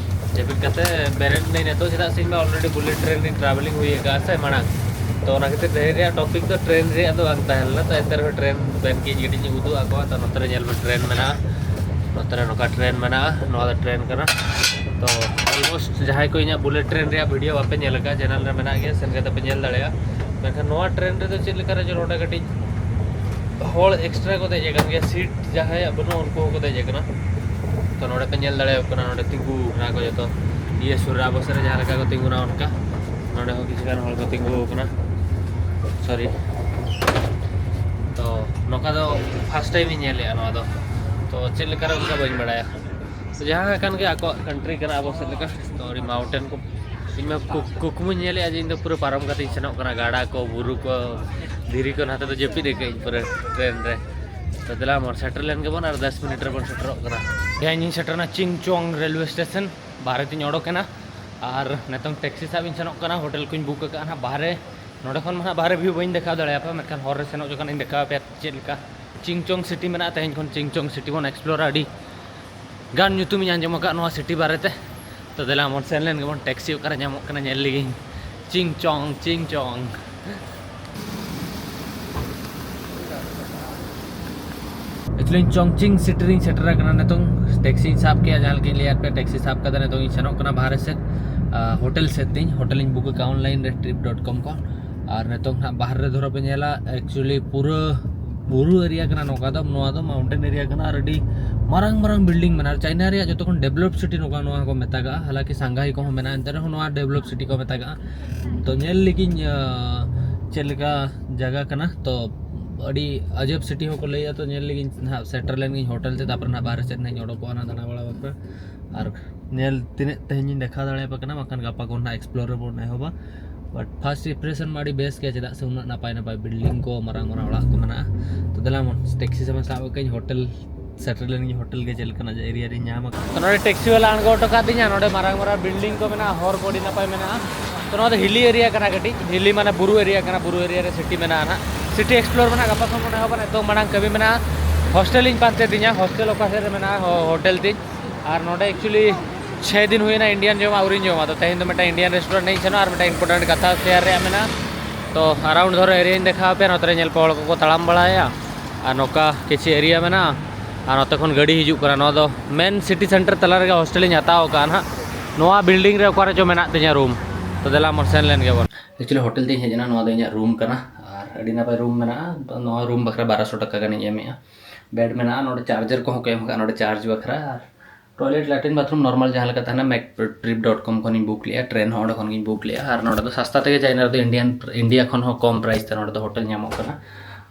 ᱡᱟᱹᱯᱤᱫ ᱠᱟᱛᱮ ᱵᱮᱨᱮᱫ ᱮᱱᱟᱹᱧ ᱱᱤᱛᱚᱜ, ᱪᱮᱫᱟᱜ ᱥᱮ ᱤᱧ ᱢᱟ already ᱵᱩᱞᱮᱴ ᱴᱨᱮᱱ ᱨᱤᱧ ᱴᱨᱟᱵᱷᱮᱞᱤᱝ ᱦᱩᱭ ᱟᱠᱟᱫᱼᱟ ᱥᱮ ᱢᱟᱲᱟᱝ᱾ ᱛᱚ ᱚᱱᱟ ᱠᱷᱟᱹᱛᱤᱨ ᱛᱮᱦᱮᱧ ᱨᱮᱭᱟᱜ ᱴᱚᱯᱤᱠ ᱫᱚ ᱴᱨᱮᱱ ᱨᱮᱭᱟᱜ ᱫᱚ ᱵᱟᱝ ᱛᱟᱦᱮᱸ ᱞᱮᱱᱟ, ᱛᱚ ᱮᱱᱛᱮ ᱨᱮᱦᱚᱸ ᱴᱨᱮᱱ ᱵᱮᱱ ᱜᱮ ᱤᱧ ᱠᱟᱹᱴᱤᱡ ᱤᱧ ᱩᱫᱩᱜ ᱟᱠᱚᱣᱟ᱾ ᱛᱚ ᱱᱚᱛᱮ ᱨᱮ ᱧᱮᱞ ᱢᱮ, ᱴᱨᱮᱱ ᱢᱮᱱᱟᱜᱼᱟ, ᱱᱚᱛᱮ ᱨᱮ ᱱᱚᱝᱠᱟ ᱴᱨᱮᱱ ᱢᱮᱱᱟᱜᱼᱟ, ᱱᱚᱣᱟ ᱫᱚ ᱴᱨᱮᱱ ᱠᱟᱱᱟ᱾ ᱛᱚ almost ᱡᱟᱦᱟᱸᱭ ᱠᱚ ᱤᱧᱟᱹᱜ ᱵᱩᱞᱮᱴ ᱴᱨᱮᱱ ᱨᱮᱭᱟᱜ ᱵᱷᱤᱰᱤᱭᱳ ᱵᱟᱯᱮ ᱧᱮᱞ ᱟᱠᱟᱫᱼᱟ, ᱪᱮᱱᱮᱞ ᱨᱮ ᱢᱮᱱᱟᱜ ᱜᱮᱭᱟ, ᱥᱮᱱ ᱠᱟᱛᱮ ᱯᱮ ᱧᱮᱞ ᱫᱟᱲᱮᱭᱟᱜᱼᱟ᱾ ᱢᱮᱱᱠᱷᱟᱱ ᱱᱚᱣᱟ ᱴᱨᱮᱱ ᱨᱮᱫᱚ ᱪᱮᱫ ᱞᱮᱠᱟ ᱨᱮ ᱪᱚ ᱱᱚᱰᱮ ᱠᱟᱹᱴᱤᱡ ᱦᱚᱲ ᱮᱠᱥᱴᱨᱟ ᱠᱚ ᱫᱮᱡ ᱟᱠᱟᱱ ᱜᱮᱭᱟ, ᱥᱤᱴ ᱡᱟᱦᱟᱸᱭᱟᱜ ᱵᱟᱹᱱᱩᱜᱼᱟ ᱩᱱᱠᱩ ᱦᱚᱸᱠᱚ ᱫᱮᱡ ᱟᱠᱟᱱᱟ᱾ ᱛᱚ ᱱᱚᱰᱮ ᱯᱮ ᱧᱮᱞ ᱫᱟᱲᱮᱭᱟᱠᱚ ᱠᱟᱱᱟ, ᱱᱚᱰᱮ ᱛᱤᱸᱜᱩ ᱟᱠᱟᱱᱟ ᱠᱚ ᱡᱚᱛᱚ, ᱤᱭᱟᱹ ᱥᱩᱨ ᱨᱮ, ᱟᱵᱚ ᱥᱮᱫ ᱨᱮ ᱡᱟᱦᱟᱸ ᱞᱮᱠᱟ ᱠᱚ ᱛᱤᱸᱜᱩᱱᱟ ᱚᱱᱠᱟ ᱱᱚᱰᱮ ᱦᱚᱸ ᱠᱤᱪᱷᱩ ᱜᱟᱱ ᱦᱚᱲ ᱠᱚ ᱛᱤᱸᱜᱩ ᱟᱠᱟᱱᱟ, ᱥᱚᱨᱤ᱾ ᱛᱚ ᱱᱚᱝᱠᱟ ᱫᱚ first time ᱤᱧ ᱧᱮᱞᱮᱜᱼᱟ ᱱᱚᱣᱟ ᱫᱚ᱾ ᱛᱚ ᱪᱮᱫ ᱞᱮᱠᱟ ᱨᱮ ᱚᱱᱠᱟ ᱵᱟᱹᱧ ᱵᱟᱲᱟᱭᱟ᱾ ᱛᱚ ᱡᱟᱦᱟᱸ ᱠᱟᱱ ᱜᱮ ᱟᱠᱚᱣᱟᱜ ᱠᱟᱱᱴᱨᱤ ᱠᱟᱱᱟ ᱟᱵᱚ ᱥᱮᱫ ᱞᱮᱠᱟ᱾ ᱛᱚ ᱟᱹᱰᱤ ᱢᱟᱣᱩᱱᱴᱮᱱ ᱠᱚ, ᱤᱧ ᱢᱟ ᱠᱩᱠ- ᱠᱩᱠᱢᱩᱧ ᱧᱮᱞᱮᱜᱼᱟ ᱡᱮ ᱤᱧ ᱫᱚ ᱯᱩᱨᱟᱹ ᱯᱟᱨᱚᱢ ᱠᱟᱛᱮᱧ ᱥᱮᱱᱚᱜ ᱠᱟᱱᱟ, ᱜᱟᱰᱟ ᱠᱚ, ᱵᱩᱨᱩ ᱠᱚ, ᱫᱷᱤᱨᱤ ᱠᱚ, ᱱᱟᱛᱮ ᱫᱚ ᱡᱟᱹᱯᱤᱫ ᱟᱠᱟᱫᱟᱹᱧ ᱯᱩᱨᱟᱹ ᱴᱨᱮᱱ ᱨᱮ᱾ ᱛᱚ ᱫᱮᱞᱟ ᱵᱚᱱ ᱥᱮᱴᱮᱨ ᱞᱮᱱ ᱜᱮᱵᱚᱱ ᱟᱨ ᱫᱚᱥ ᱢᱤᱱᱤᱴ ᱨᱮᱵᱚᱱ ᱥᱮᱴᱮᱨᱚᱜ ᱠᱟᱱᱟ᱾ ᱛᱮᱦᱮᱧ ᱤᱧ ᱥᱮᱴᱮᱨᱱᱟ ᱪᱤᱝᱪᱚᱝ ᱨᱮᱞᱣᱮ ᱥᱴᱮᱥᱚᱱ, ᱵᱟᱦᱨᱮ ᱛᱤᱧ ᱚᱰᱚᱠ ᱮᱱᱟ᱾ ᱟᱨ ᱱᱤᱛᱚᱝ ᱴᱮᱠᱥᱤ ᱥᱟᱵ ᱤᱧ ᱥᱮᱱᱚᱜ ᱠᱟᱱᱟ, ᱦᱳᱴᱮᱞ ᱠᱚᱧ ᱵᱩᱠ ᱟᱠᱟᱫᱼᱟ ᱱᱟᱦᱟᱜ ᱵᱟᱦᱨᱮ᱾ ᱱᱚᱰᱮ ᱠᱷᱚᱱ ᱢᱟ ᱱᱟᱦᱟᱜ ᱵᱟᱦᱨᱮ ᱵᱷᱤᱭᱩ ᱵᱟᱹᱧ ᱫᱮᱠᱷᱟᱣ ᱫᱟᱲᱮᱭᱟᱯᱮᱭᱟ, ᱢᱮᱱᱠᱷᱟᱱ ᱦᱚᱨ ᱨᱮ ᱥᱮᱱᱚᱜ ᱡᱚᱠᱷᱚᱱ ᱤᱧ ᱫᱮᱠᱷᱟᱣ ᱟᱯᱮᱭᱟ ᱪᱮᱫ ᱞᱮᱠᱟ ᱪᱤᱝᱪᱚᱝ ᱥᱤᱴᱤ ᱢᱮᱱᱟᱜᱼᱟ᱾ ᱛᱮᱦᱮᱧ ᱠᱷᱚᱱ ᱪᱤᱝᱪᱚᱝ ᱥᱤᱴᱤ ᱵᱚᱱ ᱮᱠᱥᱯᱞᱳᱨᱟ᱾ ᱟᱹᱰᱤ ᱜᱟᱱ ᱧᱩᱛᱩᱢᱤᱧ ᱟᱸᱡᱚᱢ ᱟᱠᱟᱫ ᱱᱚᱣᱟ ᱥᱤᱴᱤ ᱵᱟᱨᱮᱛᱮ᱾ ᱛᱚ ᱫᱮᱞᱟ ᱵᱚᱱ ᱥᱮᱱ ᱞᱮᱱ ᱜᱮᱵᱚᱱ, ᱴᱮᱠᱥᱤ ᱚᱠᱟᱨᱮ ᱧᱟᱢᱚᱜ ᱠᱟᱱᱟ ᱧᱮᱞ ᱞᱮᱜᱤᱧ᱾ ᱪᱤᱝᱪᱚᱝ, ᱪᱤᱝᱪᱚᱝ᱾ ᱤᱧ ᱪᱚᱝᱪᱤᱝ ᱥᱤᱴᱤ ᱨᱤᱧ ᱥᱮᱴᱮᱨ ᱟᱠᱟᱱᱟ ᱱᱤᱛᱚᱝ᱾ ᱴᱮᱠᱥᱤᱧ ᱥᱟᱵ ᱠᱮᱜᱼᱟ, ᱡᱟᱦᱟᱸ ᱞᱮᱠᱟᱧ ᱞᱟᱹᱭᱟᱫ ᱯᱮᱭᱟ, ᱴᱮᱠᱥᱤ ᱥᱟᱵ ᱠᱟᱛᱮ ᱱᱤᱛᱚᱝ ᱤᱧ ᱥᱮᱱᱚᱜ ᱠᱟᱱᱟ ᱵᱟᱦᱨᱮ ᱥᱮᱫ᱾ ᱟᱨ ᱦᱳᱴᱮᱞ ᱥᱮᱫ ᱛᱤᱧ, ᱦᱳᱴᱮᱞ ᱤᱧ ᱵᱩᱠ ᱟᱠᱟᱫᱼᱟ ᱚᱱᱞᱟᱭᱤᱱ ᱨᱮ ᱴᱨᱤᱯ ᱰᱚᱴ ᱠᱚᱢ ᱠᱷᱚᱱ᱾ ᱟᱨ ᱱᱤᱛᱚᱝ ᱱᱟᱦᱟᱜ ᱵᱟᱦᱨᱮ ᱨᱮ ᱫᱷᱚᱨᱚ ᱯᱮ ᱧᱮᱞᱟ, ᱮᱠᱪᱩᱭᱮᱞᱤ ᱯᱩᱨᱟᱹ ᱵᱩᱨᱩ ᱮᱨᱤᱭᱟ ᱠᱟᱱᱟ ᱱᱚᱝᱠᱟ ᱫᱚ, ᱱᱚᱣᱟ ᱫᱚ ᱢᱟᱣᱩᱱᱴᱮᱱ ᱮᱨᱤᱭᱟ ᱠᱟᱱᱟ᱾ ᱟᱨ ᱟᱹᱰᱤ ᱢᱟᱨᱟᱝ ᱢᱟᱨᱟᱝ ᱵᱤᱞᱰᱤᱝ ᱢᱮᱱᱟᱜᱼᱟ᱾ ᱪᱟᱭᱱᱟ ᱨᱮᱭᱟᱜ ᱡᱚᱛᱚ ᱠᱷᱚᱱ ᱰᱮᱵᱷᱞᱚᱯ ᱥᱤᱴᱤ ᱱᱚᱝᱠᱟ ᱱᱚᱣᱟ ᱠᱚ ᱢᱮᱛᱟᱜᱟᱜᱼᱟ, ᱦᱟᱞᱟᱠᱤ ᱥᱟᱝᱜᱷᱟᱭ ᱠᱚᱦᱚᱸ ᱢᱮᱱᱟᱜᱼᱟ, ᱮᱱᱛᱮ ᱨᱮᱦᱚᱸ ᱱᱚᱣᱟ ᱰᱮᱵᱷᱞᱚᱯ ᱥᱤᱴᱤ ᱠᱚ ᱢᱮᱛᱟᱜᱟᱜᱼᱟ᱾ ᱛᱚ ᱧᱮᱞ ᱞᱟᱹᱜᱤᱧ ᱟᱸ, ᱪᱮᱫ ᱞᱮᱠᱟ ᱡᱟᱭᱜᱟ ᱠᱟᱱᱟ, ᱛᱚ ᱟᱹᱰᱤ ᱟᱡᱟᱵ ᱥᱤᱴᱤ ᱦᱚᱸᱠᱚ ᱞᱟᱹᱭᱟ᱾ ᱛᱚ ᱧᱮᱞ ᱞᱟᱹᱜᱤᱧ ᱱᱟᱦᱟᱜ, ᱥᱮᱴᱮᱨ ᱞᱮᱱ ᱜᱤᱧ ᱦᱳᱴᱮᱞ ᱛᱮ, ᱛᱟᱨᱯᱚᱨᱮ ᱱᱟᱦᱟᱜ ᱵᱟᱦᱨᱮ ᱥᱮᱫ ᱱᱟᱦᱟᱜ ᱤᱧ ᱚᱰᱚᱠᱚᱜᱼᱟ ᱱᱟᱦᱟᱜ ᱫᱟᱬᱟ ᱵᱟᱲᱟ ᱵᱟᱠᱷᱨᱟ᱾ ᱟᱨ ᱧᱮᱞ ᱛᱤᱱᱟᱹᱜ ᱛᱮᱦᱮᱧ ᱤᱧ ᱫᱮᱠᱷᱟᱣ ᱫᱟᱲᱮᱭᱟᱯᱮ ᱠᱟᱱᱟ, ᱵᱟᱠᱷᱟᱱ ᱜᱟᱯᱟ ᱠᱷᱚᱱ ᱱᱟᱦᱟᱜ ᱮᱠᱥᱯᱞᱳᱨ ᱨᱮᱵᱚᱱ ᱮᱦᱚᱵᱟ᱾ ᱵᱟᱴ ᱯᱷᱟᱨᱥᱴ ᱤᱢᱯᱨᱮᱥᱚᱱ ᱢᱟ ᱟᱹᱰᱤ ᱵᱮᱥ ᱜᱮᱭᱟ, ᱪᱮᱫᱟᱜ ᱥᱮ ᱩᱱᱟᱹᱜ ᱱᱟᱯᱟᱭ ᱱᱟᱯᱟᱭ ᱵᱤᱞᱰᱤᱝ ᱠᱚ, ᱢᱟᱨᱟᱝ ᱢᱟᱨᱟᱝ ᱚᱲᱟᱜ ᱠᱚ ᱢᱮᱱᱟᱜᱼᱟ᱾ ᱛᱚ ᱫᱮᱞᱟ ᱢᱚᱱ, ᱴᱮᱠᱥᱤ ᱥᱟᱵ ᱥᱟᱵ ᱠᱟᱜ ᱠᱟᱹᱧ, ᱦᱳᱴᱮᱞ ᱥᱮᱴᱮᱨ ᱞᱮᱱ ᱜᱤᱧ, ᱦᱳᱴᱮᱞ ᱜᱮ ᱪᱮᱫ ᱞᱮᱠᱟᱱᱟᱜ ᱮᱨᱤᱭᱟ ᱨᱤᱧ ᱧᱟᱢ ᱟᱠᱟᱫᱟ᱾ ᱛᱚ ᱱᱚᱰᱮ ᱴᱮᱠᱥᱤ ᱵᱟᱞᱟ ᱟᱬᱜᱚ ᱦᱚᱴᱚ ᱠᱟᱫᱤᱧᱟ᱾ ᱱᱚᱰᱮ ᱢᱟᱨᱟᱝ ᱢᱟᱨᱟᱝ ᱵᱤᱞᱰᱤᱝ ᱠᱚ ᱢᱮᱱᱟᱜᱼᱟ, ᱦᱚᱨ ᱠᱚ ᱟᱹᱰᱤ ᱱᱟᱯᱟᱭ ᱢᱮᱱᱟᱜᱼᱟ᱾ ᱛᱚ ᱱᱚᱣᱟ ᱫᱚ ᱦᱤᱞᱤ ᱮᱨᱤᱭᱟ ᱠᱟᱱᱟ, ᱠᱟᱹᱴᱤᱡ ᱦᱤᱞᱤ ᱢᱟᱱᱮ ᱵᱩᱨᱩ ᱮᱨᱤᱭᱟ ᱠᱟᱱᱟ, ᱵᱩᱨᱩ ᱮᱨᱤᱭᱟ ᱨᱮ ᱥᱤᱴᱤ ᱢᱮᱱᱟᱜᱼᱟ ᱱᱟᱦᱟᱜ᱾ ᱥᱤᱴᱤ ᱮᱠᱥᱯᱞᱳᱨ ᱢᱮᱱᱟᱜᱼᱟ, ᱜᱟᱯᱟ ᱠᱷᱚᱱ ᱵᱚᱱ ᱮᱦᱚᱵᱟ᱾ ᱱᱤᱛᱚᱝ ᱢᱟᱲᱟᱝ ᱠᱟᱹᱢᱤ ᱢᱮᱱᱟᱜᱼᱟ, ᱦᱳᱥᱴᱮᱞ ᱤᱧ ᱯᱟᱱᱛᱮ ᱛᱤᱧᱟ᱾ ᱦᱳᱥᱴᱮᱞ ᱚᱠᱟ ᱥᱮᱫ ᱨᱮ ᱢᱮᱱᱟᱜᱼᱟ? ᱦᱳ-, ᱦᱳᱴᱮᱞ ᱛᱤᱧ᱾ ᱟᱨ ᱱᱚᱰᱮ ᱮᱠᱪᱩᱭᱮᱞᱤ ᱪᱷᱮ ᱫᱤᱱ ᱦᱩᱭᱱᱟ ᱤᱱᱰᱤᱭᱟᱱ ᱡᱚᱢᱟᱜ ᱟᱹᱣᱨᱤᱧ ᱡᱚᱢᱟ᱾ ᱛᱚ ᱛᱮᱦᱮᱧ ᱫᱚ ᱢᱤᱫᱴᱟᱝ ᱤᱱᱰᱤᱭᱟᱱ ᱨᱮᱥᱴᱩᱨᱮᱱᱴ ᱤᱧ ᱥᱮᱱᱚᱜᱼᱟ ᱟᱨ ᱢᱤᱫᱴᱟᱝ ᱤᱢᱯᱚᱨᱴᱮᱱᱴ ᱠᱟᱛᱷᱟ ᱥᱮᱭᱟᱨ ᱨᱮᱭᱟᱜ ᱢᱮᱱᱟᱜᱼᱟ᱾ ᱛᱚ ᱟᱨᱟᱣᱩᱱᱰ ᱫᱷᱚᱨᱚ ᱮᱨᱤᱭᱟᱧ ᱫᱮᱠᱷᱟᱣ ᱟᱯᱮᱭᱟ᱾ ᱱᱚᱛᱮ ᱨᱮ ᱧᱮᱞ ᱯᱮ, ᱦᱚᱲ ᱠᱚᱠᱚ ᱛᱟᱲᱟᱢ ᱵᱟᱲᱟᱭᱟ ᱟᱨ ᱱᱚᱝᱠᱟ ᱠᱤᱪᱷᱩ ᱮᱨᱤᱭᱟ ᱢᱮᱱᱟᱜᱼᱟ᱾ ᱟᱨ ᱱᱚᱛᱮ ᱠᱷᱚᱱ ᱜᱟᱹᱰᱤ ᱦᱤᱡᱩᱜ ᱠᱟᱱᱟ᱾ ᱱᱚᱣᱟ ᱫᱚ ᱢᱮᱱ ᱥᱤᱴᱤ ᱥᱮᱱᱴᱟᱨ ᱛᱟᱞᱟ ᱨᱮᱜᱮ ᱦᱳᱥᱴᱮᱞ ᱤᱧ ᱦᱟᱛᱟᱣ ᱟᱠᱟᱫᱼᱟ ᱱᱟᱦᱟᱜ᱾ ᱱᱚᱣᱟ ᱵᱤᱞᱰᱤᱝ ᱨᱮ ᱚᱠᱟ ᱨᱮᱪᱚ ᱢᱮᱱᱟᱜ ᱛᱤᱧᱟ ᱨᱩᱢ᱾ ᱛᱚ ᱫᱮᱞᱟ ᱢᱚᱱ, ᱥᱮᱱ ᱞᱮᱱ ᱜᱮᱵᱚᱱ᱾ ᱮᱠᱪᱩᱭᱮᱞᱤ ᱦᱳᱴᱮᱞ ᱛᱤᱧ ᱦᱮᱡ ᱮᱱᱟ, ᱱᱚᱣᱟ ᱫᱚ ᱤᱧᱟᱹᱜ ᱨᱩᱢ ᱠᱟᱱᱟ ᱟᱨ ᱟᱹᱰᱤ ᱱᱟᱯᱟᱭ ᱨᱩᱢ ᱢᱮᱱᱟᱜᱼᱟ᱾ ᱱᱚᱣᱟ ᱨᱩᱢ ᱵᱟᱠᱷᱨᱟ ᱵᱟᱨᱚᱥᱚ ᱴᱟᱠᱟ ᱜᱟᱱᱤᱧ ᱮᱢᱮᱜᱼᱟ᱾ ᱵᱮᱰ ᱢᱮᱱᱟᱜᱼᱟ, ᱱᱚᱰᱮ ᱪᱟᱨᱡᱟᱨ ᱠᱚᱦᱚᱸ ᱠᱚ ᱮᱢ ᱟᱠᱟᱫᱼᱟ ᱱᱚᱰᱮ ᱪᱟᱨᱡᱽ ᱵᱟᱠᱷᱨᱟ᱾ ᱟᱨ ᱴᱚᱭᱞᱮᱴ, ᱞᱮᱴᱨᱤᱱ, ᱵᱟᱛᱷᱨᱩᱢ ᱱᱚᱨᱢᱟᱞ ᱡᱟᱦᱟᱸ ᱞᱮᱠᱟ ᱛᱟᱦᱮᱱᱟ, ᱢᱮᱠ ᱴᱨᱤᱯ ᱰᱚᱴ ᱠᱚᱢ ᱠᱷᱚᱱᱤᱧ ᱵᱩᱠ ᱞᱮᱜᱼᱟ, ᱴᱨᱮᱱ ᱦᱚᱸ ᱚᱸᱰᱮ ᱠᱷᱚᱱ ᱜᱤᱧ ᱵᱩᱠ ᱞᱮᱜᱼᱟ᱾ ᱟᱨ ᱱᱚᱰᱮ ᱫᱚ ᱥᱟᱥᱛᱟ ᱛᱮᱜᱮ ᱪᱟᱭᱱᱟ ᱨᱮᱫᱚ ᱤᱱᱰᱤᱭᱟᱱ, ᱤᱱᱰᱤᱭᱟ ᱠᱷᱚᱱ ᱦᱚᱸ ᱠᱚᱢ ᱯᱨᱟᱭᱤᱥ ᱛᱮ ᱱᱚᱰᱮ ᱫᱚ ᱦᱳᱴᱮᱞ ᱧᱟᱢᱚᱜ ᱠᱟᱱᱟ᱾